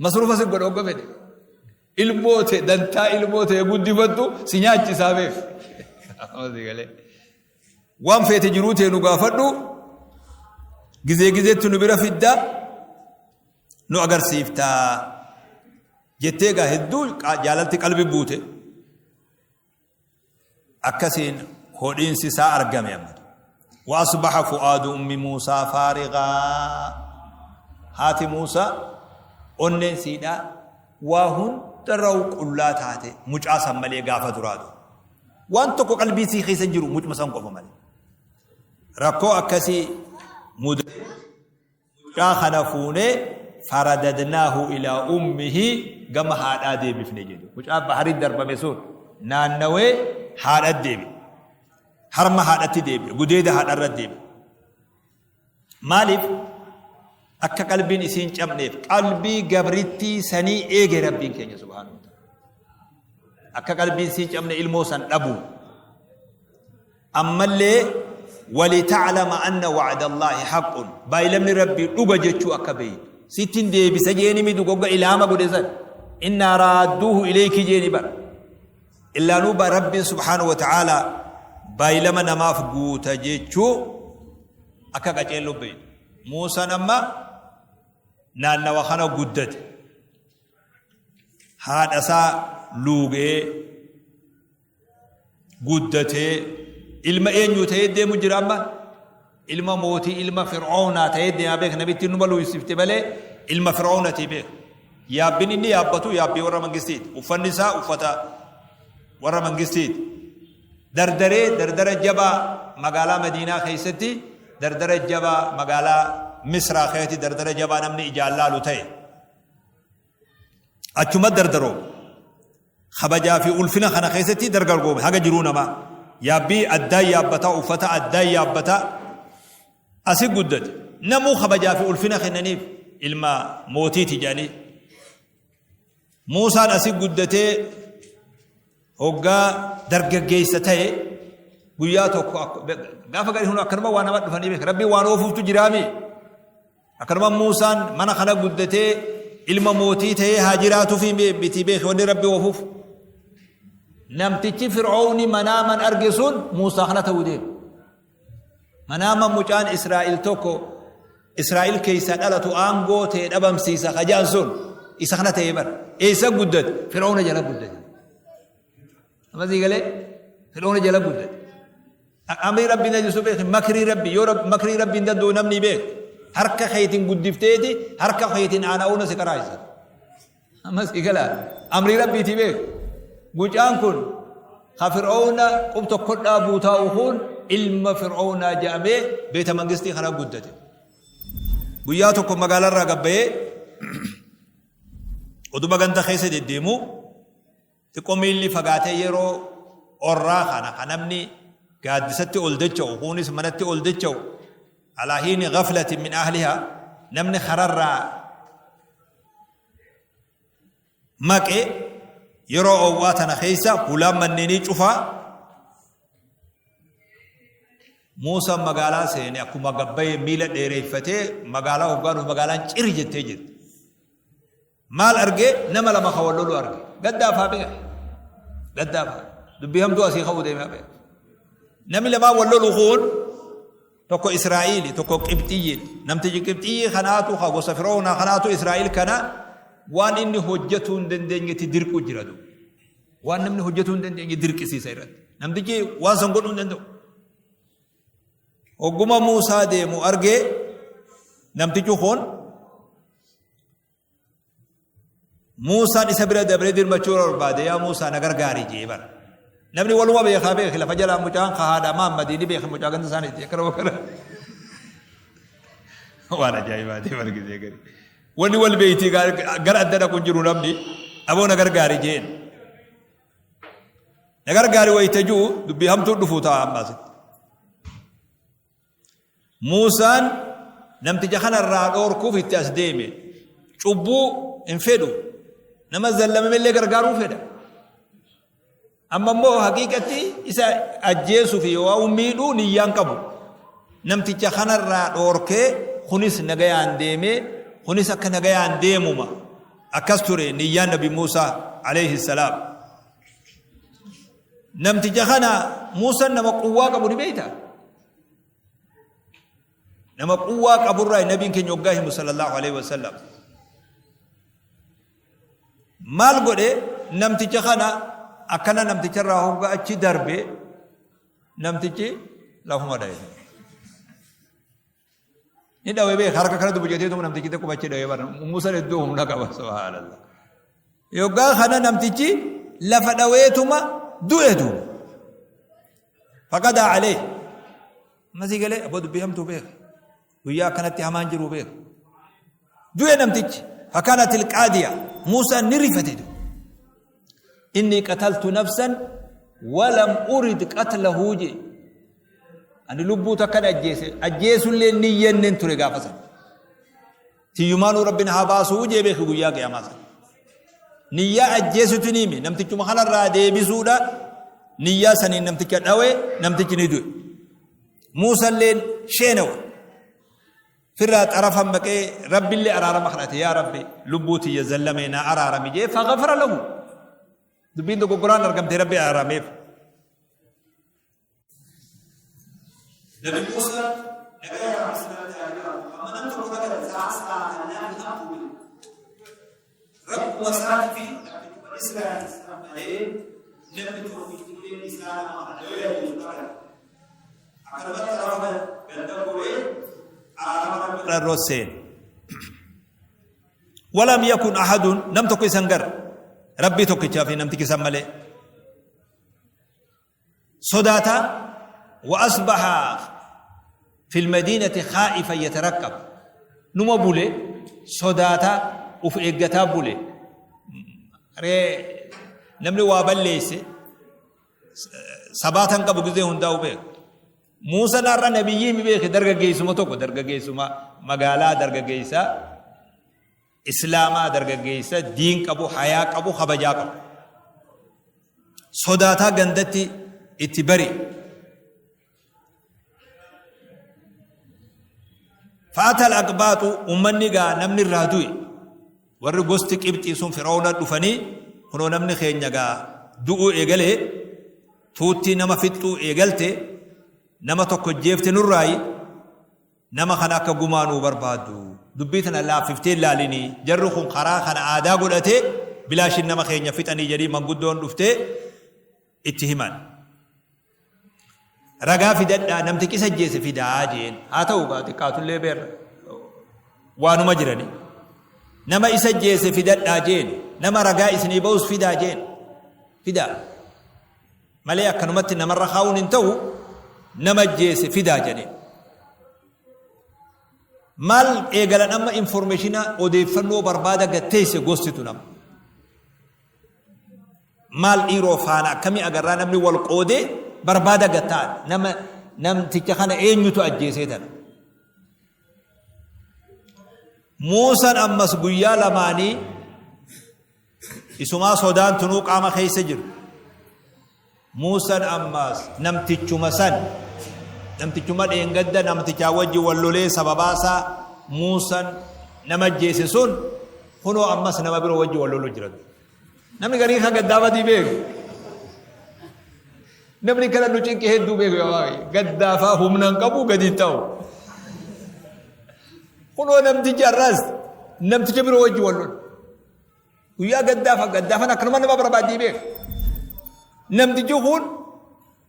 Masruufa si godha hogga fedhe. Ilmoo ta'e dantaa ilmoo ta'e guddifattu si nyaachisaa beek. Masii galee. Waan feete jiruu ta'e nu gaafadhu gizee gizeetti nu bira fidda nu agarsiiftaa jettee egaa hedduu jaalalti qalbi buute. Akkasiin hodhiinsi isaa argame amma. Wa asbaha fu'aadu ummi Muusaa faarigaa. Haati Muusaa onneen siidhaa waa hundarra qullaa taate mucaa san malee gaafa duraatu. Waan tokko qalbii sii keessa jiru mucuma san qofa malee. Rakkoo akkasii mudate. Mucaa kana fuunee faradadnaahu ilaa ummihi, gama haadhaa deebifne jedhu. Mucaa baharii darbame sun naannawee haadhatti deebi'e. Harma haadhatti deebi'e. Gudeeda haadharra deebi'e. Maaliif? Akka qalbiin isiin cabneef qalbii gabrittii sanii eege Rabbiin keenya subhaanahu wa ta'ala. Akka qalbiin isiin cabne ilmoo san dhabu. Ammallee walita'lama anna wa'da Allaahi haqqun, baaylamni Rabbii dhuga jechuu akka beeytu. Sittin deebisa jeeni mi dugogga ilaama godhe san. Innaa raadduuhu ilayki jeeni bar. Illaanuu ba Rabbiin subhaanahu wa ta'aalaa baaylama namaaf guuta jechuu akka qaceelloo beeytu. Muusaan amma naannawa kana guddate. Haadha isaa luugee guddatee ilma eenyuu ta'ee deemu jira amma? Ilma mootii, ilma fir'oownaa ta'ee deema beek. Namitti numa luuysifte malee ilma fir'oownatii beek. Yaabbin inni yaabbatu yaabbii warra mangistiiti. Uffanni isaa uffata warra mangistiiti. Dardaree dardara jabaa magaalaa Madiinaa keessatti, dardara jabaa magaalaa Misraa keessatti, dardara jabaa namni ijaan laalu ta'e. Achuma dardaroo kabajaa fi ulfina kana keessatti dargargoome haga jiruu namaa. Yaabbii addaa yaabbataa, uffata addaa yaabbataa asi guddate. Namuu kabajaa fi ulfina kennaniif, ilma mootiiti jedhanii. Muusaan asi guddatee hoggaa dargaggeessa ta'e, guyyaa tokko gaafa gadi akkanuma waa nama dhufanii beeka. Rabbiin waan oofuuftu jiraami. Akkanuma Muusaan mana kana guddatee ilma mootii ta'ee haa jiraatuufi miti beeki wanni Rabbi oofuuf. Namtichi Fir'oowni manaaman arge sun Muusaa kana ta'uu deema. Manaaman mucaan Israa'el tokko Israa'el keessaa dhalatu aangoo ta'e dhabamsiisa kajaan sun isa kana ta'ee bara. Eessa guddate? Fir'oowna jala guddate. Amma sii galee, Fir'oona jala guddate. Amrii Rabbiin ajisu beeki, makrii Rabbi yoo makrii Rabbiin danda'u namni beeku. Harka keetiin guddifteeti harka keetiin aana'uuna si qaraayisa. Amma sii galaa, amrii Rabbiitii beeku. Mucaan kun ka Fir'oona qub tokko dhaabuu taa'u kun ilma Fir'oonaa jedhamee beeta mangistii kana guddate. Guyyaa tokko magaalarraa gabbayee oduma ganda keessa deddeemu, xiqqoo miilli fagaatee yeroo orraa kana ka namni gaaddisatti ol dacha'u, kuunis manatti ol dacha'u, alaa hiini ghaflatin min ahlihaa, namni kararraa maqe, yeroo oowwaa tana keessa hulaan manneenii cufaa, Muusaan magaalaa seene. Akkuma gabbayee miila dheereeffatee magaalaa hoggaanuuf, magaalaan ciri jettee jirti. Maal arge? Nama lama ka wal lolu arge. Gaddaaf haa beeku. Gaddaaf haa. Dubbii hamtuu asii ka'uu deemee haa beeku. Namni lamaan wal lolu kun tokko Israa'iili, tokko Qibxiyyi. Namtichi Qibxiyyi kanaatu, ka gosa Fir'oonaa kanaatu, Israa'iil kana waan inni hojjetuu hin dandeenyetti dirqu jira duuba. Waan namni hojjetuu hin dandeenye dirqisiisa irratti. Namtichi waan san godhuu hin danda'u. Hogguma Muusaa deemu argee namtichi kun, Muusaan isa bira dabree dirmachuu barbaade. "Yaa Muusaa, na gargaari" jee bara. Namni waluma beekaa beeki, lafa jalaa mucaan ka haadha Mahammadii ni beeka, mucaa ganda isaaniiti akkana akkana. Waan ajaa'ibaati bargisee gari. Wanni wal beeytii gara adda dhaqu hin jiru namni. "Aboo, na gargaari" jeen. Na gargaari wayita ji'u dubbii hamtuu dhufuu ta'a ammaasitti. Muusaan namticha kanarraa dhoorkuuf itti as deeme. Cubbuu hin fedhu. Nama zallamame gargaaruu fedha. Amma immoo haqiiqatti isa ajjeesuu fi waa miidhuu niyyaan qabu. Namticha kanarraa dhoorkee kunis nagayaan deemee, kunis akka nagayaan deemuma. Akkas ture niyyaan Nabi Muusaa alayhi salaam. Namticha kana, Muusaan nama quwwaa qabu ni beektaa? Nama quwwaa qaburraa nabiin keenya hoggaa himu sallallahu alaihi wasallam. Maal godhe? Namticha kana akkana namticharraa hoggaa achi darbe, namtichi lafuma dhaye. Ni dhawe beek, harka kana dubbijeteetuma namtichi xiqquma achi dhawe bara. Muusaan hedduu humna qaba, subhaanallah. Yoggaa kana namtichi lafa dhaweetuma du'e duuba. Faqadaa alee. Masii galee, aboo, dubbii hamtuu beeka. Guyyaa akkanatti hamaan jiru beeka. Du'e namtichi. Fakkaanat ilqaadiya. Muusaan ni rifate du'e. Inni qataltu nafsan walam urid qatlahu jee. Ani lubbuu takkan ajjeese. Ajjeesullee ni yenneen ture gaafa sana. Tiyyumaanuu Rabbiin haa baasuu jee beeki guyyaa qiyaamaa sana. Niyyaa ajjeesutu ni hime. Namtichuma kanarraa deebisuudha. Niyyaa saniin namticha dhawe, namtichi ni du'e. Muusalleen sheenawe. Firraa xarafan maqee Rabbillee araarama kadhate, yaa Rabbi lubbuu tiyya zallamee naa araarami jee, faghafara lahu. Dubbiin dogoggoraan argamte, Rabbi araarameef. Nabi Muusaa nagaya Rabbi sirratti haa jiraatu. Amma nam tokko nagara sa'aa namni hamtu bile. Rabbuma isaatii fi namtichuma Israa'el san malee namni tokkichillee isaa nama kana yoo yaadu nagara. Akkanumatti araarama ganda goree araarama Rabbi irra seene. Walam yakun ahadun, nam tokko isan gar Rabbii tokkichaa fi namtichi san malee. Sodaata wa asbaha fil madiinati khaa'ifan yataraqqab, numa bule, sodaata uf eeggataa bule. Ree namni waa balleesse sabaatan qabu gizee hundaa'u beeku. Muusaan har'a nabiyyii mi beeke, dargaggeessuma tokko, dargaggeessuma magaalaa, dargaggeessa islaamaa, dargaggeessa diin qabu, hayaa qabu, kabajaa qabu. Sodaataa gandatti itti bari. Fa'atal aqbaaxu, ummanni gaa namni irraa du'e, warri gosti Qibxii sun Fir'aawna dhufanii, kunoo namni keenya gaa du'uu eegalee, tuuttii nama fixxuu eegalte, nama tokko jeefte nurraayi, nama kana akka gumaa nuu barbaaddu, dubbii tana laaffiftee laalinii, jarri kun karaa kana aadaa godhatee bilaashin nama keenya fixanii jedhii manguddoon dhuftee itti himan. Ragaa fidadhaa, namtichi isa ajjeese fidaa jeen. Haa ta'u gaa xiqqaatullee beerra waanuma jirani. Nama isa ajjeese fidadhaa jeen, nama ragaa isinii ba'us fidaa jeen, fidaa. Malee akkanumatti namarra kaa'uun hin ta'u, nama ajjeese fidaa jedheen. Maal eegalan amma? Informeeshina, odeeffannoo barbaada gatteesse gostitu nama. Maal dhiiroo faana akkamii agarraa, namni wal qoodee barbaada gattaa nama namticha kana eenyutu ajjeesee tana. Muusaan ammas guyyaa lamaanii isumaa sodaan tunuu qaama keessa jiru. Muusan ammas namtichuma san, namtichuma dheengadda namtichaa wajji wal lolee sababaasaa Muusan nama ajjeese sun, kunoo ammas nama biroo wajji wal loluu jira. Namni garii kan gaddaafatii beeku. Namni kana nu cinqi hedduu beeku yaa waaqi. Gaddaafaa humna hin qabu, gadi hin ta'u. Kunoo namtichi har'as namticha biroo wajji wal lolu. Guyyaa gaddaafa gaddaafan akkanuma nama barbaaddii beeku. Namtichi kun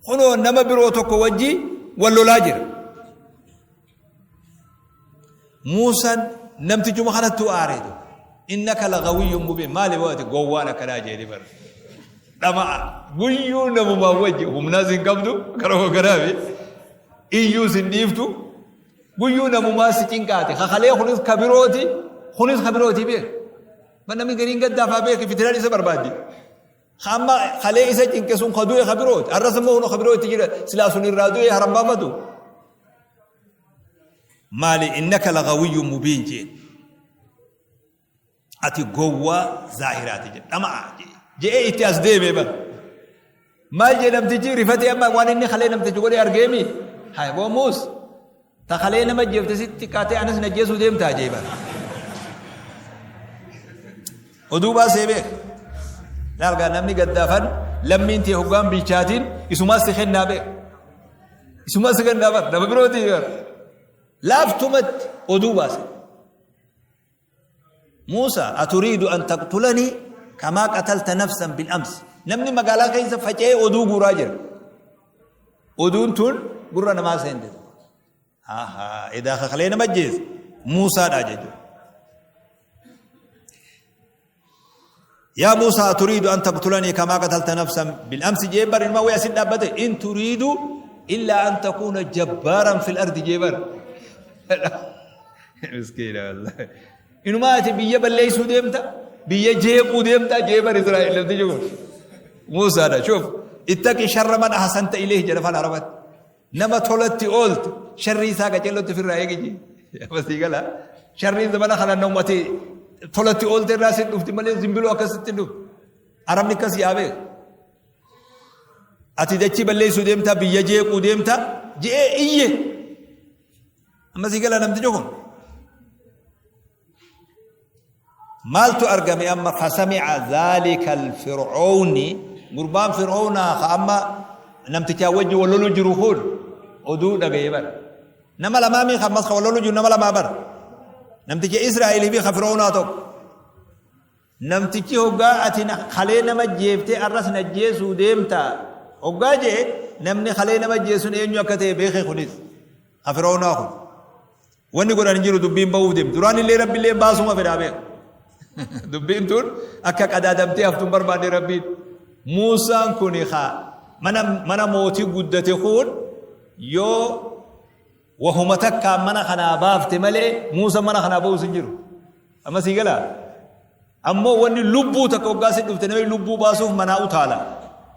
kunoo nama biroo tokko wajji wal lolaa jira. Muusaan namtichuma kanattuu aareetu. Innaka lagawiyyun mubiin, maali waati gowwaan akkanaa jeeni bara. Dhama'a guyyuu namumaa wajji humnaas hin qabdu gara hoogganaafi iyyuus hin dhiiftu, guyyuu namumaa si cinqaate, kakalee kunis kabirooti, kunis kabirooti beek. Ma namni gariin gaddaafaa beeki, fitinaan isa barbaaddi. Amma kalee isa cinqe sun ka du'e kabirooti, har'as immoo kun kabiroo itti jira, silaa sun irraa du'e haran baafatu. Maali innaka lagawiyyun mubiin jeen. Ati gowwaa zaahiraati jedhe, dhama'a je'ee itti as deeme bara. Maal jee namtichi rifatee amma waan inni kalee namtichi godhee argeemi. Haa boo Muus, ta kalee nama jeefte sitti xiqqaatee anas na jeesuu deemtaa jee bara. Oduu baasee beek. Laal gaa namni gaddaafan lammiin tee hoggaan bilchaatiin isumaas si kennaa beek. Isumaas si kennaa bara, nama birootii bara. Laaftumatti oduu baase. Muusa, aturiidu an taqtulanii kamaa qatalta nafsan bil amsi. Namni magaalaa keessa faca'ee oduu guuraa jira. Oduun tun gurra namaa seente. Ahaa, edaa kakalee nama ajjeese. Muusaadha jechuudha. Yaa Muusaa, aturiidu an taqtulanii kamaa qatalta nafsan bil amsi jee bar, ilma wayii asin dhaabbate, in turiidu illaa an takuuna jabbaaran fil ardi jee bar. Miskiina wallahi. Inumaa ati biyya balleessuu deemta, biyya jeequu deemta jee bar Israa'el namtichi kun. Muusaadha. Shuuf ittaqi sharra man ahsanta ilayhi jedha afaan Arabaatti. Nama tolatti oolte sharrii isaa qaceellotti ofirraa eegi jee. Amma sii gala. Sharriin zamana kana namatti tolatti oolte irraa si dhufti malee zimbiloo akkasitti hin dhuftu. Arabni akkas yaa beeku. Ati dachii balleessuu deemta biyya jeequu deemta je'ee iyye. Amma sii gala namtichi kun. Maaltu argame amma fasami'a dhaalika alfir'ooni gurbaan fir'oonaa ka amma namtichaa wajji wal lolu jiru kun oduu dhagaye bar. Nama lamaa mii ammas ka wal lolu jiru nama lamaa bar. Namticha Israa'elii fi ka fir'oonaa tokko. Namtichi hoggaa ati kalee nama jeeftee arras na jeesuu deemta hoggaa jee namni kalee nama jeesun eenyu akka ta'e beeke kunis ka fir'oonaa kun. Wanni godhan hin jiru dubbiin bahuuf deemti. Duraan illee rabbi illee baasuma fedhaa beeku. Dubbiin tun akka qadaadamtee haftu hin barbaanne rabbiin. Muusaan kun haa mana mana mootii guddate kun yoo wahuma takkaan mana kanaa baafte malee Muusa mana kanaa bahus hin jiru. Amma sii galaa? Ammoo wanni lubbuu takka hoggaa si dhufte namni lubbuu baasuuf manaa utaala.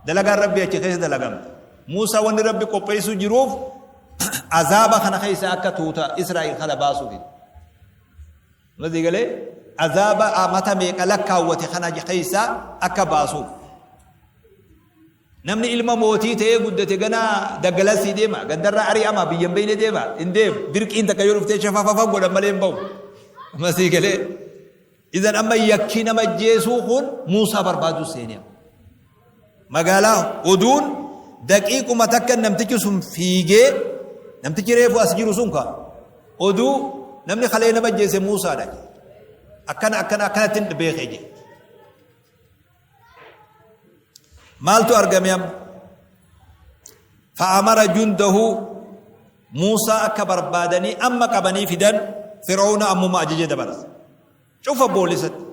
Dalagaan Rabbii achi keessa dalagamte. Muusaa wanni Rabbi qopheessuu jiruuf azaaba kana keessa akka tuuta Israa'el kana baasuuf. Amma sii galee azaaba amata meeqa lakkaawwate kana keessa akka baasuuf. Namni ilma mootii ta'ee guddate ganaa daggalasii deema, gandarraa ari'ama, biyya hin beekne deema, hin deemu. Dirqiin takka yoo dhuftee shafafafa godhan malee hin bahu. Amma sii galee. Idan amma yakki nama ajjeesuu kun Muusaa barbaaduu seenee. Magaalaa oduun daqiiquma takka namtichi sun fiigee namtichi reefu as jiru sun ka oduu namni kalee nama ajjeese Muusaadha. Akkana akkana akkanatti hin beekee jedhe. Maaltu argame amma? Fa'amara jundahu Muusaa akka barbaadanii amma qabanii fidan Fir'aawna ammuma ajaja dabarse. Cufa boolisatti.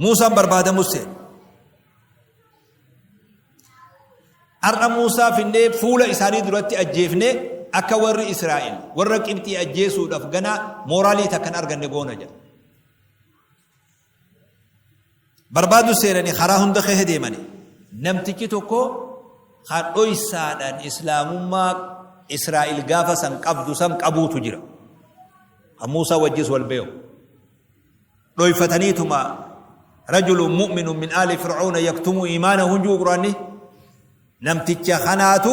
Muusaan barbaadamus seene. Har'a Muusaa finnee fuula isaanii duratti ajjeefnee akka warri Israa'el warra Qibxii ajjeesuudhaaf ganaa mooraalii takkan arganne goona jedha. Barbaadu seenanii karaa hunda keessa deemani. Namtichi tokko kan dhoysaadhaan islaamummaa Israa'el gaafa san qabdu san qabuutu jira. Kan Muusaa wajjis wal beeku. Dhoyfataniituma rajulun mu'minun min aali fir'auna yaktumu imaanahu hin jiru quraanni. Namticha kanaatu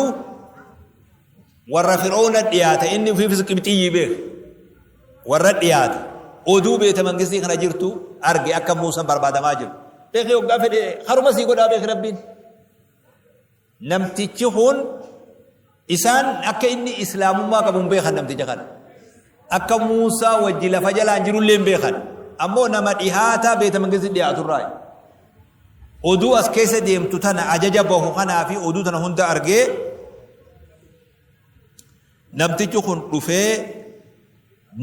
warra Fir'oona dhiyaata inni ofiifis qibxiyyii beeka. Warra dhiyaata oduu beeta mangistii kana jirtu arge akka Muusan barbaadamaa jiru. Beekee hoggaa fedhe haruma sii godhaa beeki Rabbiin. Namtichi kun isaan akka inni islaamummaa qabu hin beekan namticha kana. Akka Muusaa wajji lafa jalaan jirullee hin beekan. Ammoo nama dhihaataa beeta mangistii dhiyaaturraa. Oduu as keessa deemtu tana ajaja bahu kanaa fi oduu tana hunda argee namtichi kun dhufee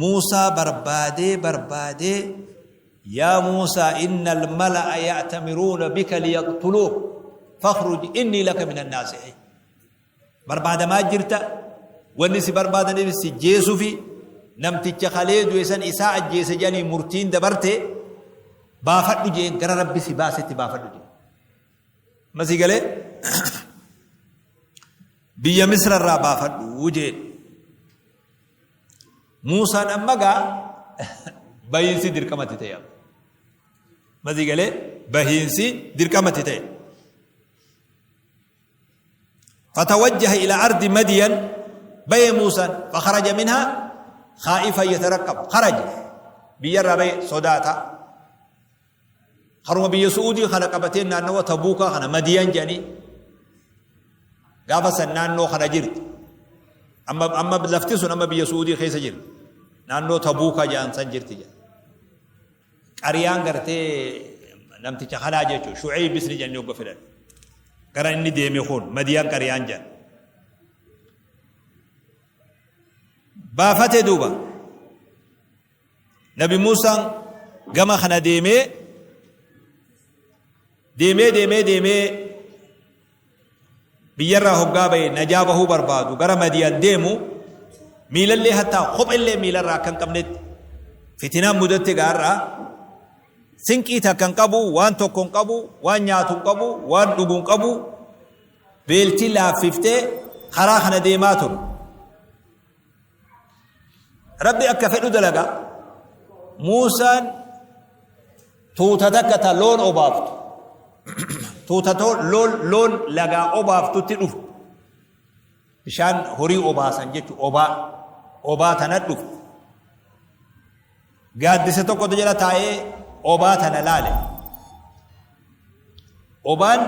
Muusaa barbaadee barbaadee yaa Muusaa innal mala'a ya'tamiruuna bika liyaqtuluuk fakhruj innii laka minan naasihiin. Barbaadamaa jirta wanni si barbaadaniif si jeesufi namticha kalee du'e san isaa ajjeese jedhanii murtiin dabarte baafadhu jeen gara rabbi si baasetti baafadhu jeen. Amma sii galee biyya Misra irraa baafadhu jeen. Muusaan amma gaa bahiinsi dirqamatti ta'e. Amma sii galee bahiinsi dirqamatti ta'e. فتوجه إلى أرض مدين بي موسى فخرج منها خائفا يترقب خرج بيرى بي صداتا خرم بي سعودي خنا قبتين نانو تبوكا خنا مدين جاني gaafa san naannoo kana jirti amma amma lafti sun amma biyya su'uudii keessa jirti naannoo tabuukaa jedhan san jirti jedha Qariyaan gartee namticha kanaa jechuun Shu'eybis ni jedhanii hogga fedhan. Gara inni deeme kun Madiyaan qariyaan jedhan. Baafate duuba. Nabi Muusaan gama kana deemee deemee deemee deemee Biyyarraa hoggaa bahe najaa bahuu barbaadu gara Madiyan deemu miilallee hattaa kophellee miilarraa akka hin qabnetti Fitinaan mudatte gaarraa sinqii takka hin qabu, waan tokko hin qabu, waan nyaatu hin qabu, waan dhugu hin qabu. Beelti laaffiftee karaa kana deemaa ture. Rabbi akka fedhu dalaga. Muusaan tuuta takka ta loon obaaftu. Tuuta loon loon lagaa obaaftutti dhufu. Bishaan horii obaasan jechuun obaa obaa tana dhufu. Gaaddisa tokkotu jala taa'ee obaa tana laale. Obaan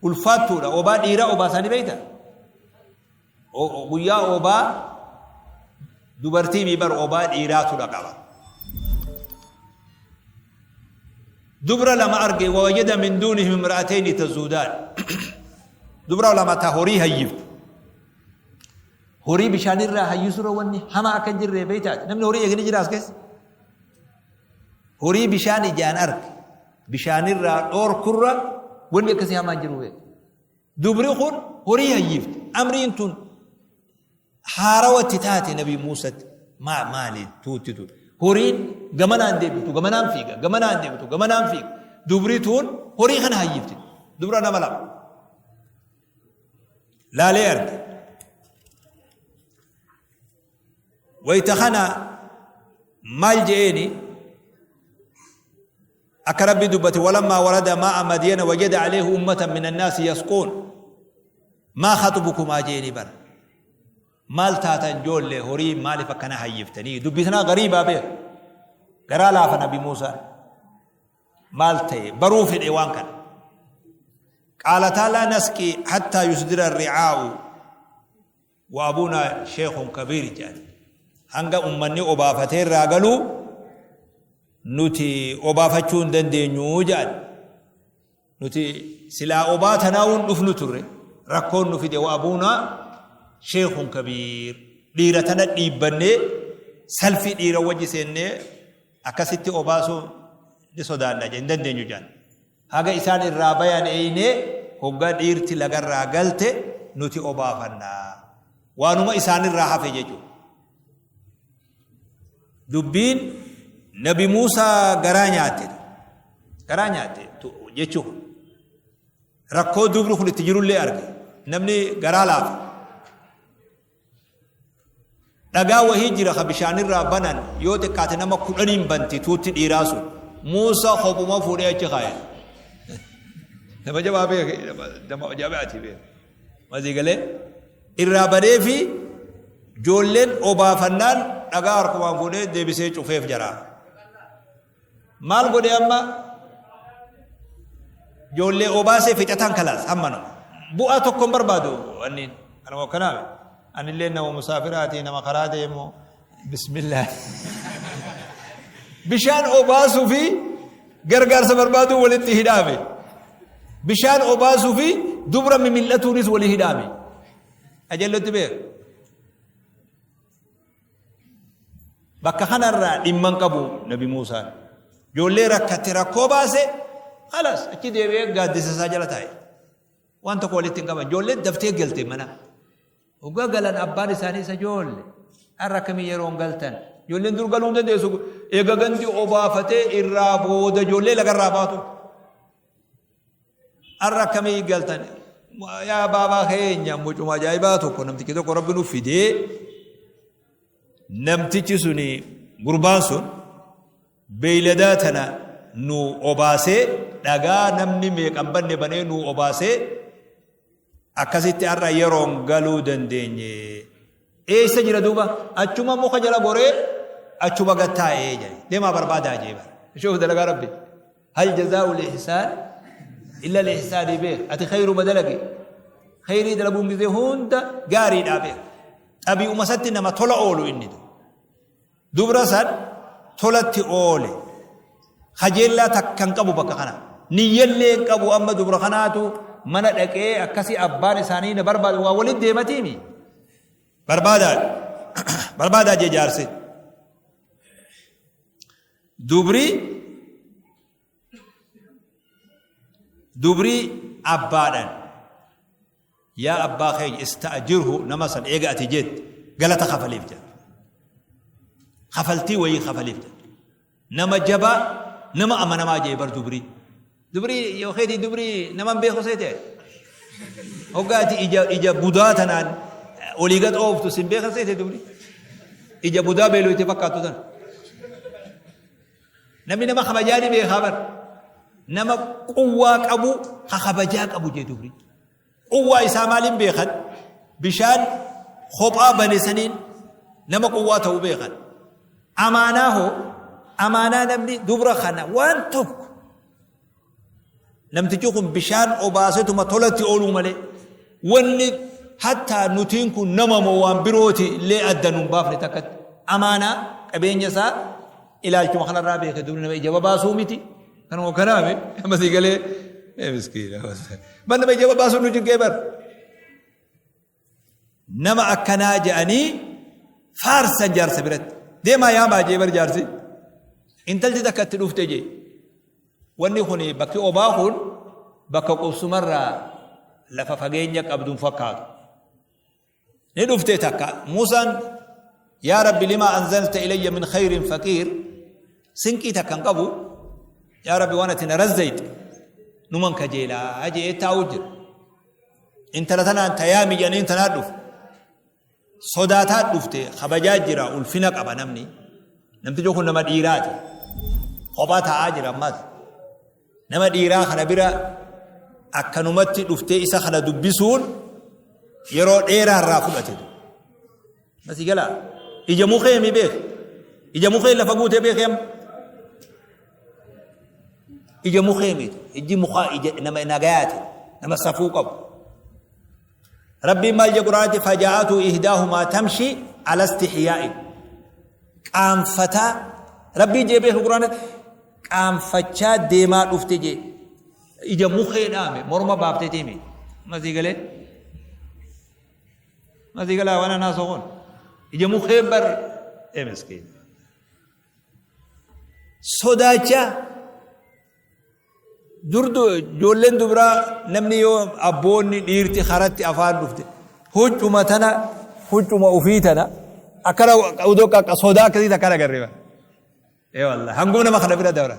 ulfaattuudha. Obaa dhiiraa obaasanii beekta? Guyyaa obaa dubartii mii bar obaa dhiiraatu dhaqaba. Dubra lama arge wawajada min duunihim imra'atayni tazuudaan. Dubra lama ta horii hayyiftu. Horii bishaanirraa hayyisuura wanni hamaa akka hin jirre beektaati. Namni horii eegni jira as keessa. Horii bishaan ijaan arge bishaanirraa dhoorkurra wanni akkasii hamaa hin jiru beekta. Dubri kun horii hayyifte. Amriin tun haarawa itti taate Nabii Muusatti. Maa maali tuutti tun. Horiin gamanaan deebitu gamanaan fiiga gamanaan deebitu gamanaan fiiga. Dubri tun horii kana hayyifte. Dubra nama lama. Laalee arge. Wayita kana maal je'eeni akka rabbi dubbate walammaa warada maa'a madyana wajada alayhi ummatan min annaasi yasquun maa khaxubukumaa je'eeni bara maal taatan joollee horii maaliif akkana hayyiftanii dubbii tanaa gariibaa beeku garaa laafa nabi Muusaan maal ta'e baruu fedhe waan kana qaalataa laa nasqii hattaa yusdira ri'aa'u Wa abuunaa sheekhun kabiir jedhan. Hanga ummanni obaafatee irraa galuu nuti obaafachuu hin dandeenyu jedhan. Nuti silaa obaa tanaawuun dhufnu turre rakkoon nu fide wa abuunaa sheekhun kabiir. Dhiira tana dhiibbannee salfii dhiira wajji seennee akkasitti obaasuu ni sodaanna hin dandeenyu jedhan. Haga isaan irraa bayan eeynee hoggaa dhiirti lagarraa galte nuti obaafanna. Waanuma isaanirraa hafe jechuudha. Dubbiin Nabi Muusaa garaa nyaatte. Garaa nyaatte jechuudha. Rakkoo dubri kun itti jirullee arge. Namni garaa laafa. Dhagaa wahii jira ka bishaanirraa banan yoo xiqqaate nama kudhaniin banti tuutti dhiiraa sun. Muusaa kophuma fuudhee achi kaaye. Nama jabaa beeke nama jabaati beeke. Masii galee irraa banee fi ijoolleen obaafannaan dhagaa harkumaan fuudhee deebisee cufeef jaraa. Maal godhe amma ijoollee obaasee fixataan kalaas hammanuma. Bu'aa tokko hin barbaadu wanniin. Kanuma akkanaa anillee nama musaafiraati nama karaa deemu bismillah. Bishaan obaasuu fi gargaarsa barbaaduu walitti hidhaame. Bishaan obaasuu fi dubra mimil'atuunis walii hidhaame. Ajallotti beeku. Bakka kanarraa dhimma hin qabu Nabi Muusaan. Ijoollee rakkatte rakkoo baase halas achi deebi'ee gaaddisa isaa jala taa'e. Waan tokko walitti hin qaban. Ijoolleen daftee galte mana. Hoggaa galan abbaan isaanii isa ijoolle. Har'a akkamii yeroon galtan. Ijoolleen dur galuu hin dandeessu. Eega gandi obaafatee irraa booda ijoollee lagarraa baatu. Har'a akkamii galtan? Yaa baabaa keenya mucuma ajaa'ibaa tokko namtichi tokko rabbi nuuf fidee namtichi suni gurbaan sun beeyladaa tana nu obaasee dhagaa namni meeqan banne banee nu obaasee akkasitti har'a yeroon galuu dandeenye. Eessa jira duuba? Achuma muka jala goree achuma gad taa'ee jedhe. Deemaa barbaadaa jee bara. Shoof dalagaa rabbi. Hal jazaa'u lihsaan illa lihsaanii beek. Ati khayruma dalage. Khayrii dalaguun gisee hunda gaariidhaa beek. Xabii'uma isatti nama tola oolu inni. Dubra san tolatti oole. Kajeellaa takka hin qabu bakka kana. Niyyallee hin qabu amma dubra kanaatu mana dhaqee akkasii abbaan isaanii na barbaadu waa walitti deematiimi. Barbaadaa barbaadaa jee jaarsi. Dubri dubri abbaadhaan yaa abbaa keenya ista'jirhu nama san eega ati jette galata kafaliif jedha. Kafaltii wayii kafaliif jedhe. Nama jabaa, nama amanamaa jee bar dubrii. Dubrii yoo keetii dubrii nama hin beeku seete. Hoggaati ija ija budaa tanaan olii gad ooftu sin beekan seete dubrii. Ija budaa beeloyte fakkaattu tana. Namni nama kabajaa ni beekaa bar. Nama quwwaa qabu ka kabajaa qabu jee dubrii. Quwwaa isaa maaliin beekan? Bishaan kophaa bane saniin nama quwwaa ta'uu beekan. Amaanaa hoo? Amaanaa namni dubra kana waan tokko namtichi kun bishaan obaasetuma tolatti ooluu malee wanni hattaa nutiin kun nama moo waan birooti illee adda nun baafne takkatti amaanaa qabeenya isaa ilaalchuma kanarraa beeke dubri nama ija babaasuu miti. Kanuma kanaame amma sii galee ee miskiina. Ban nama ija babaasuun nu cinqee bar. Nama akkanaa je'anii faarsan jaarsa biratti. Deemaa yaamaa jee bar jaarsi. Intalti takka itti dhufte jee. Wanni kun bakki obaa kun bakka qubsumarraa lafa fageenya qabduun fakkaatu. Ni dhufte takka Muusaan yaa Rabbi limaa anzalta ilayya min khayrin faqiir sinqii takka hin qabu yaa Rabbi waan ati na razzayxe numan kajeelaa je'ee taa'u jira. Intala tanaan tayaami jedhanii tanaa dhufe. Sodaataa dhufte kabajaa jira ulfina qaba namni. Namtichi kun nama dhiiraati. Kophaa taa'aa jira ammas. Nama dhiiraa kana bira akkanumatti dhuftee isa kana dubbisuun yeroo dheeraa irraa fudhate. Masii galaa ija mukee mi beek ija mukee lafa guutee beekee amma. Ija mukee miti ijji mukaa ija nama nagayaati nama safuu qabu. Rabbiin maal jedhe Qur'aanatti fajaa'atu ihdaahumaa tamshi ala istihyaa'in qaanfataa Rabbiin jee beeku Qur'aanatti qaanfachaa deemaa dhufte jee ija mukee dhaame morma baaftee teeme masii galee masii galaa waan anaa soqon ija mukee bar ee miskiin sodaachaa Dur ijoolleen dubraa namni yoo abboonni dhiirti karatti afaan dhufte huccuma tana huccuma ufii tana akkana udoo qaqqa sodaa akkasii takka agarre bara. Ee wallahi hanguma nama kana bira dabra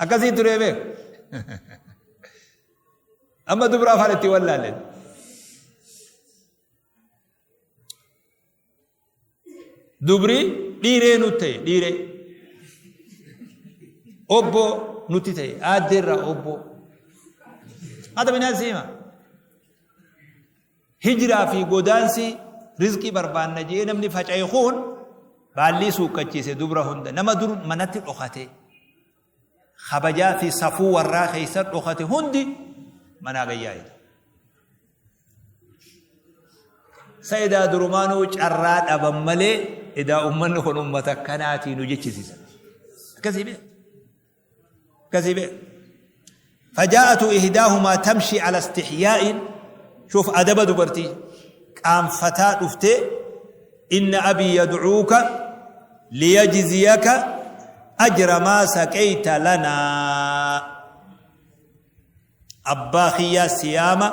akkasii turee beeku. Amma dubra afaan itti wallaallen. Dubri dhiiree nutti ta'e dhiiree. Obboo nutti ta'e aaddeerraa obboo. Ata bineensi hima. Hijiraa fi godaansi rizqii barbaanna jee namni faca'e kun baallii suuqqachiise dubra hunda nama dur manatti dhokate kabajaa fi safuu warraa keessa dhokate hundi manaa gayyaa'e. Sa edaa durumaanuu carraa dhaban malee edaa ummanni kun ummata akkanaatii nu jechisiisa. Akkasii bee. Akkasii bee. Fajaa'atu ihdaahumaa tamshi ala istihyaa'in shuuf adaba dubartii qaanfataa dhuftee inna abii yadcuuka liyajziyaka ajra maa saqeyta lanaa. Abbaa kiyyaa siyaama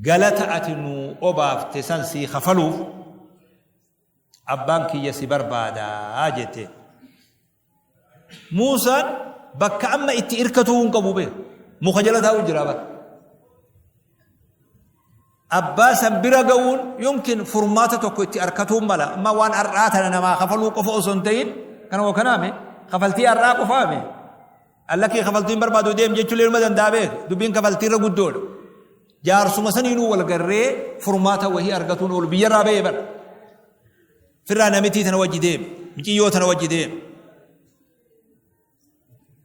galata ati nuu obaafte san sii kafaluuf abbaan kiyya si barbaada jette. Muusaan bakka amma itti irkatuu hin qabu beeku. Muka jala taa'u jira bara. Abbaa san bira ga'uun yumkin furmaata tokko itti arkatuun mala. Amma waan har'aa tana namaa kafaluu qofa osoo hin ta'in kanuma kanaame kafaltii har'aa qofaame. Allakii kafaltii hin barbaadu deem jechuun ilma danda'a beek dubbiin kafaltii irra guddoodha. Jaarsuma saniinuu wal garree furmaata wahii argatuun oolu biyyarraa ba'ee bara. Firraa namitii tana wajji deem miciyyoo tana wajji deem.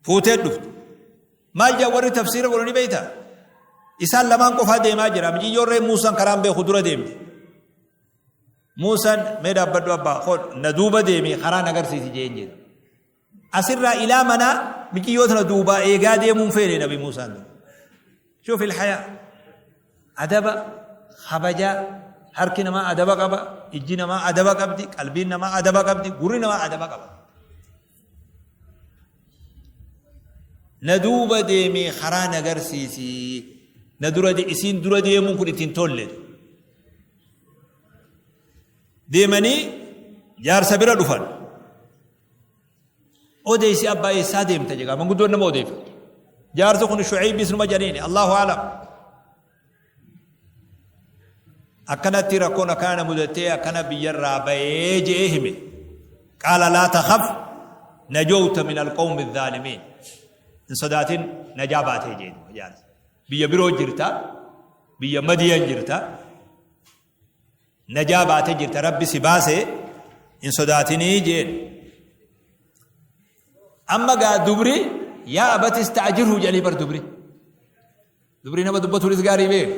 Fuutee dhufte. Maal jedhan warri tafsiira godhu ni beektaa? Isaan lamaan qofaa deemaa jira. Miciyyoon ree Muusaan karaan beeku dura deemte. Muusaan mee dhaabbadhu abbaa koo na duuba deemi karaa na agarsiisi jeen jedhe. Asirraa ilaa manaa miciyyoo tana duubaa eegaa deemuun feene nabi Muusaan. Shuuf ilhayaa. Adaba kabajaa harki namaa adaba qaba, ijji namaa adaba qabdi, qalbiin namaa adaba qabdi, gurri namaa adaba qaba. Na duuba deemii karaa na garsiisi. Na dura isiin dura deemuun kun ittiin tolle. Deemanii jaarsa bira dhufan. Odeessi abbaa eessaa deemta jedha manguddoon nama odeeffatu. Jaarsi kun Shu'aybis numa jedhaniini Allahu alam. Akkanatti rakkoon akkana na mudattee akkana biyyarraa bahee je'ee hime. Qaala laa takhaf najowta min alqawmi dhaalimiin. Hin sodaatin najaa baatee jee jaarsi. Biyya biroo jirta, biyya Madiyan jirta. Najaa baatee jirta Rabbi si baase hin sodaatinii jeen. Amma gaa dubri yaa abati ista'jirhu jedhanii bar dubri. Dubri nama dubbatuunis gaarii beek.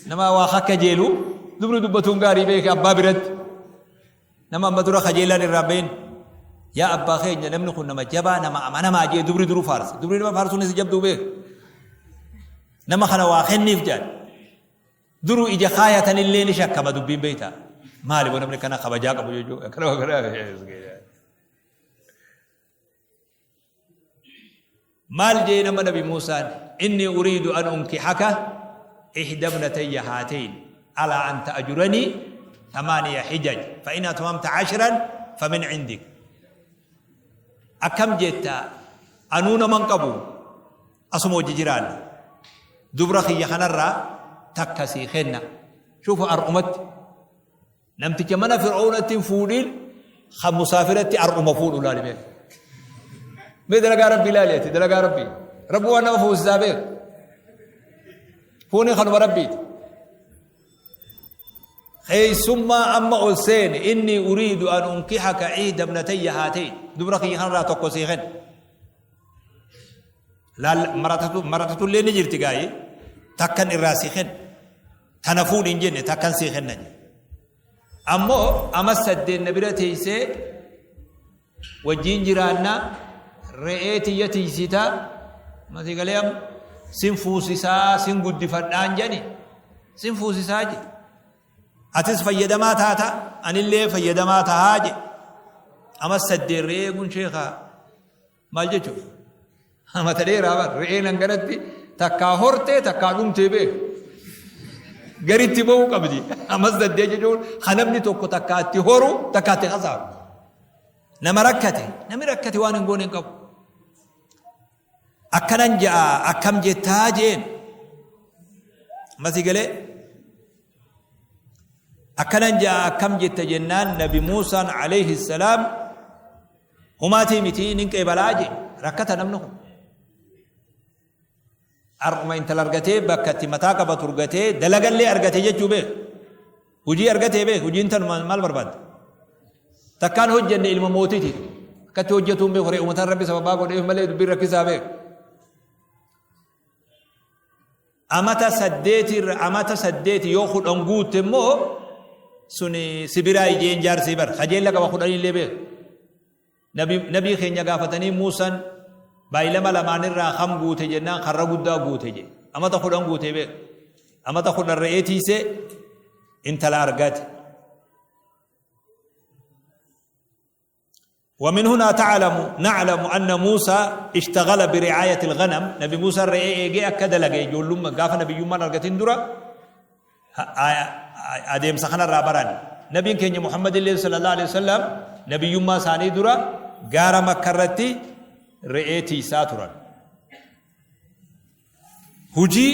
Nama waa akka jeelu dubri dubbatuun gaarii beek abbaa biratti. Nama amma dura kajeelaan irraa bahin yaa abbaa keenya namni kun nama jabaa nama amanamaa jee dubri duruu faarsa. Dubri nama faarsuunis jabduu beek. Nama kana waa kenniif jedhan. Duruu ija kaayatanillee ni shakkama dubbiin beektaa. Maali boo namni kana kabajaa qabu jechuudha. Maal jee nama Nabi Muusaan inni uriidu an unkihaka ihda ibnatayya haatain alaa an ta'juranii thamaaniya hijaj fa in atmamta ashran famin indik. Akkam jetta anuu naman qabu asuma hojii jiraanna. Dubra kiyya kanarraa takka sii kenna. Shuufa ar'umatti. Namticha mana Fir'awnatti hin fuudhin kan musaafiratti ar'uma fuudhu laali beek. Mee dalagaa Rabbii laali ati dalagaa Rabbii. Rabbi waan nama fuusisaa beek. Fuuni kanuma Rabbiiti. Keessummaa amma ol seene inni uriidu an unkihaka ihda ibnatayya haatain dubra kiyya kanarraa tokko sii kenna. Laal maratatu maratatullee ni jirti gaayee takkan irraa sii kenna. Tana fuudhi hin jenne takkan sii kenna jedhe. Ammoo ama saddeen na bira teessee wajjiin jiraanna re'ee tiyya tiysita masii galee amma sin fuusisaa sin guddifadhaan jedhani sin fuusisaa jedhe. Atis fayyadamaa taata anillee fayyadamaa tahaa jedhe. Ama saddeen re'ee eeguun sheekaa Maal jechuudha? Mata dheeraa bar re'een hanganatti takkaa hortee takkaa dhumtee beeku. Garitti ba'uu qabdi. Ammas daddee jechuun kan namni tokko takkaa itti horu takkaa itti kasaaru. Nama rakkate namni rakkate waan hin goone hin qabu. Akkanan ja'a akkam jettaa jeen. Masii galee akkanan ja'a akkam jetta jennaan Nabi Muusaan alayhi salaam Humaatii miti nin qeebalaa jee rakkata namni kun. Har'uma intala argatee bakka itti mataa qabatu argatee dalagallee argate jechuu beek. Hujii argatee beek hujiin tanuma maal barbaadda? Takkaan hojjenne ilma mootiiti. Akkatti hojjetuun beeku re'uma tan rabbi sababaa godheef malee dubbiin rakkisaa beek. Amata saddeeti irra amata saddeeti yoo kudhan guutte immoo suni si biraa ijeen jaarsii bar kajeella qaba kudhan illee beeku. Nabi nabii keenya gaafatanii Muusan baay'ilama lamaan irraa kam guute jennaan karra guddaa guute jedhe. Amata kudhan guute beeku. Amata kudhan re'ee tiisee intala argate. ومن هنا تعلم نعلم أن موسى اشتغل برعاية الغنم نبي موسى رئي إيجي أكد لقي جولم قاف نبي يوم أرغتين درا أديم سخنا رابران نبي كenya محمد الله صلى الله عليه وسلم نبي يوم ساني درا غارة مكرتي رئيتي ساترا Hujii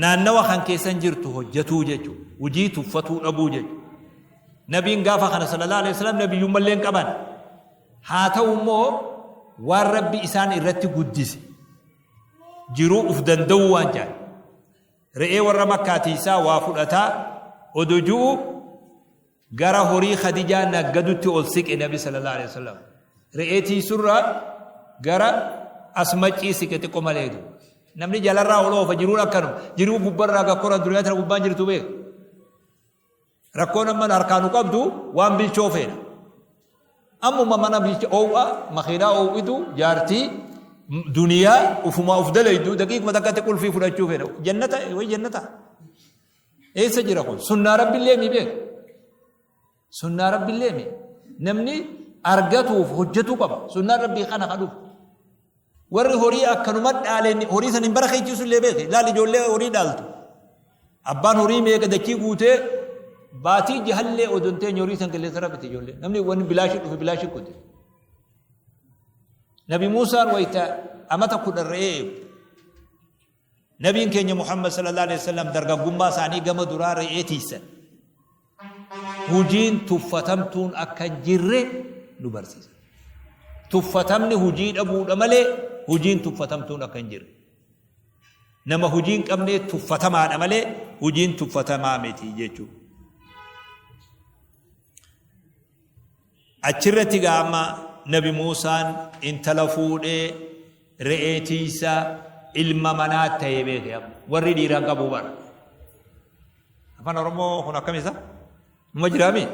naannawa kan keessan jirtu hojjatuu jechu. Hujii tuffatuu dhabuu jechu. Nabiin gaafa kana sallallahu alaihi wasallam nabiyyummallee hin qaban. Haa ta'u immoo waan Rabbi isaan irratti guddise jiruu uf danda'uu waan jedhan. Re'ee warra Makkaa tiisaa waa fudhataa odo ju'u gara horii Khadijaa naggadutti ol siqe Nabi sallallahu alaihi wasallam. Re'ee tiisurraa gara asmaccii siqe xiqqo malee du. Namni jalarraa ol oofa jiruun akkanuma. Jiruu gubbarraa gakkoran duniyaa tana gubbaan jirtu beeka. Rakkoon amma harkaa nu qabdu waan bilchoo feena. Ammuma mana bilcha oow'a makiinaa oow'itu jaartii duniyaa ufumaa uf dalaydu daqiiquma takkatti qulfii fudhachuu feena. Jannata way jannata. Eessa jira kun? Sunnaa Rabbillee mi beeka. Sunnaa Rabbillee mi. Namni argatuuf hojjetuu qaba. Sunnaan Rabbii kana kan dhufu. Warri horii akkanuma dhaaleen horii san hin barakeechisu illee beeke. Laal ijoollee horii dhaaltu. Abbaan horii meeqa dachii guutee Baatii jahallee odoo hin teenye horii san qilleensa irra bitte ijoollee. Namni wanni bilaashii dhufe bilaashii kute. Nabi Muusaan wayita amata 10 re'ee eegu. Nabiin keenya Muhammad sallallahu alaihi wasallam dargaggummaa isaanii gama duraa re'ee tiisan. Hujiin tuffatamtuun akka hin jirre nu barsiisa. Tuffatamni hujii dhabuudha malee hujiin tuffatamtuun akka hin jirre. Nama hujii hin qabnee tuffatamaadha malee hujiin tuffatamaa miti jechuudha. Achirratti gaa amma Nabi Muusaan intala fuudhee re'ee tiisa ilma manaa ta'ee beeke amma. Warri dhiiraa hin qabu bara. Afaan Oromoo kun akkam isa? Numa jiraami?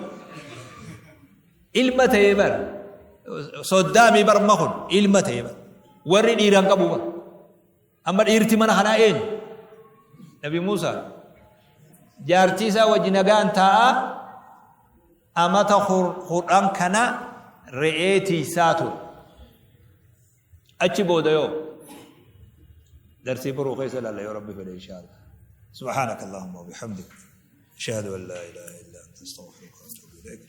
Ilma ta'ee bara. Soddaamii barma kun ilma ta'ee bara. Warri dhiiraa hin qabu bara. Amma dhiirti mana kanaa eenyu? Nabi Muusaa. Jaartii isaa wajji nagaan taa'aa amata 10 kana re'ee tiisaa ture. Achi booda yoo darsii boruu keessa ilaalla yoo Rabbi fedhe inshaa Allah. سبحانك اللهم وبحمدك أشهد أن لا إله إلا أنت أستغفرك وأتوب إليك.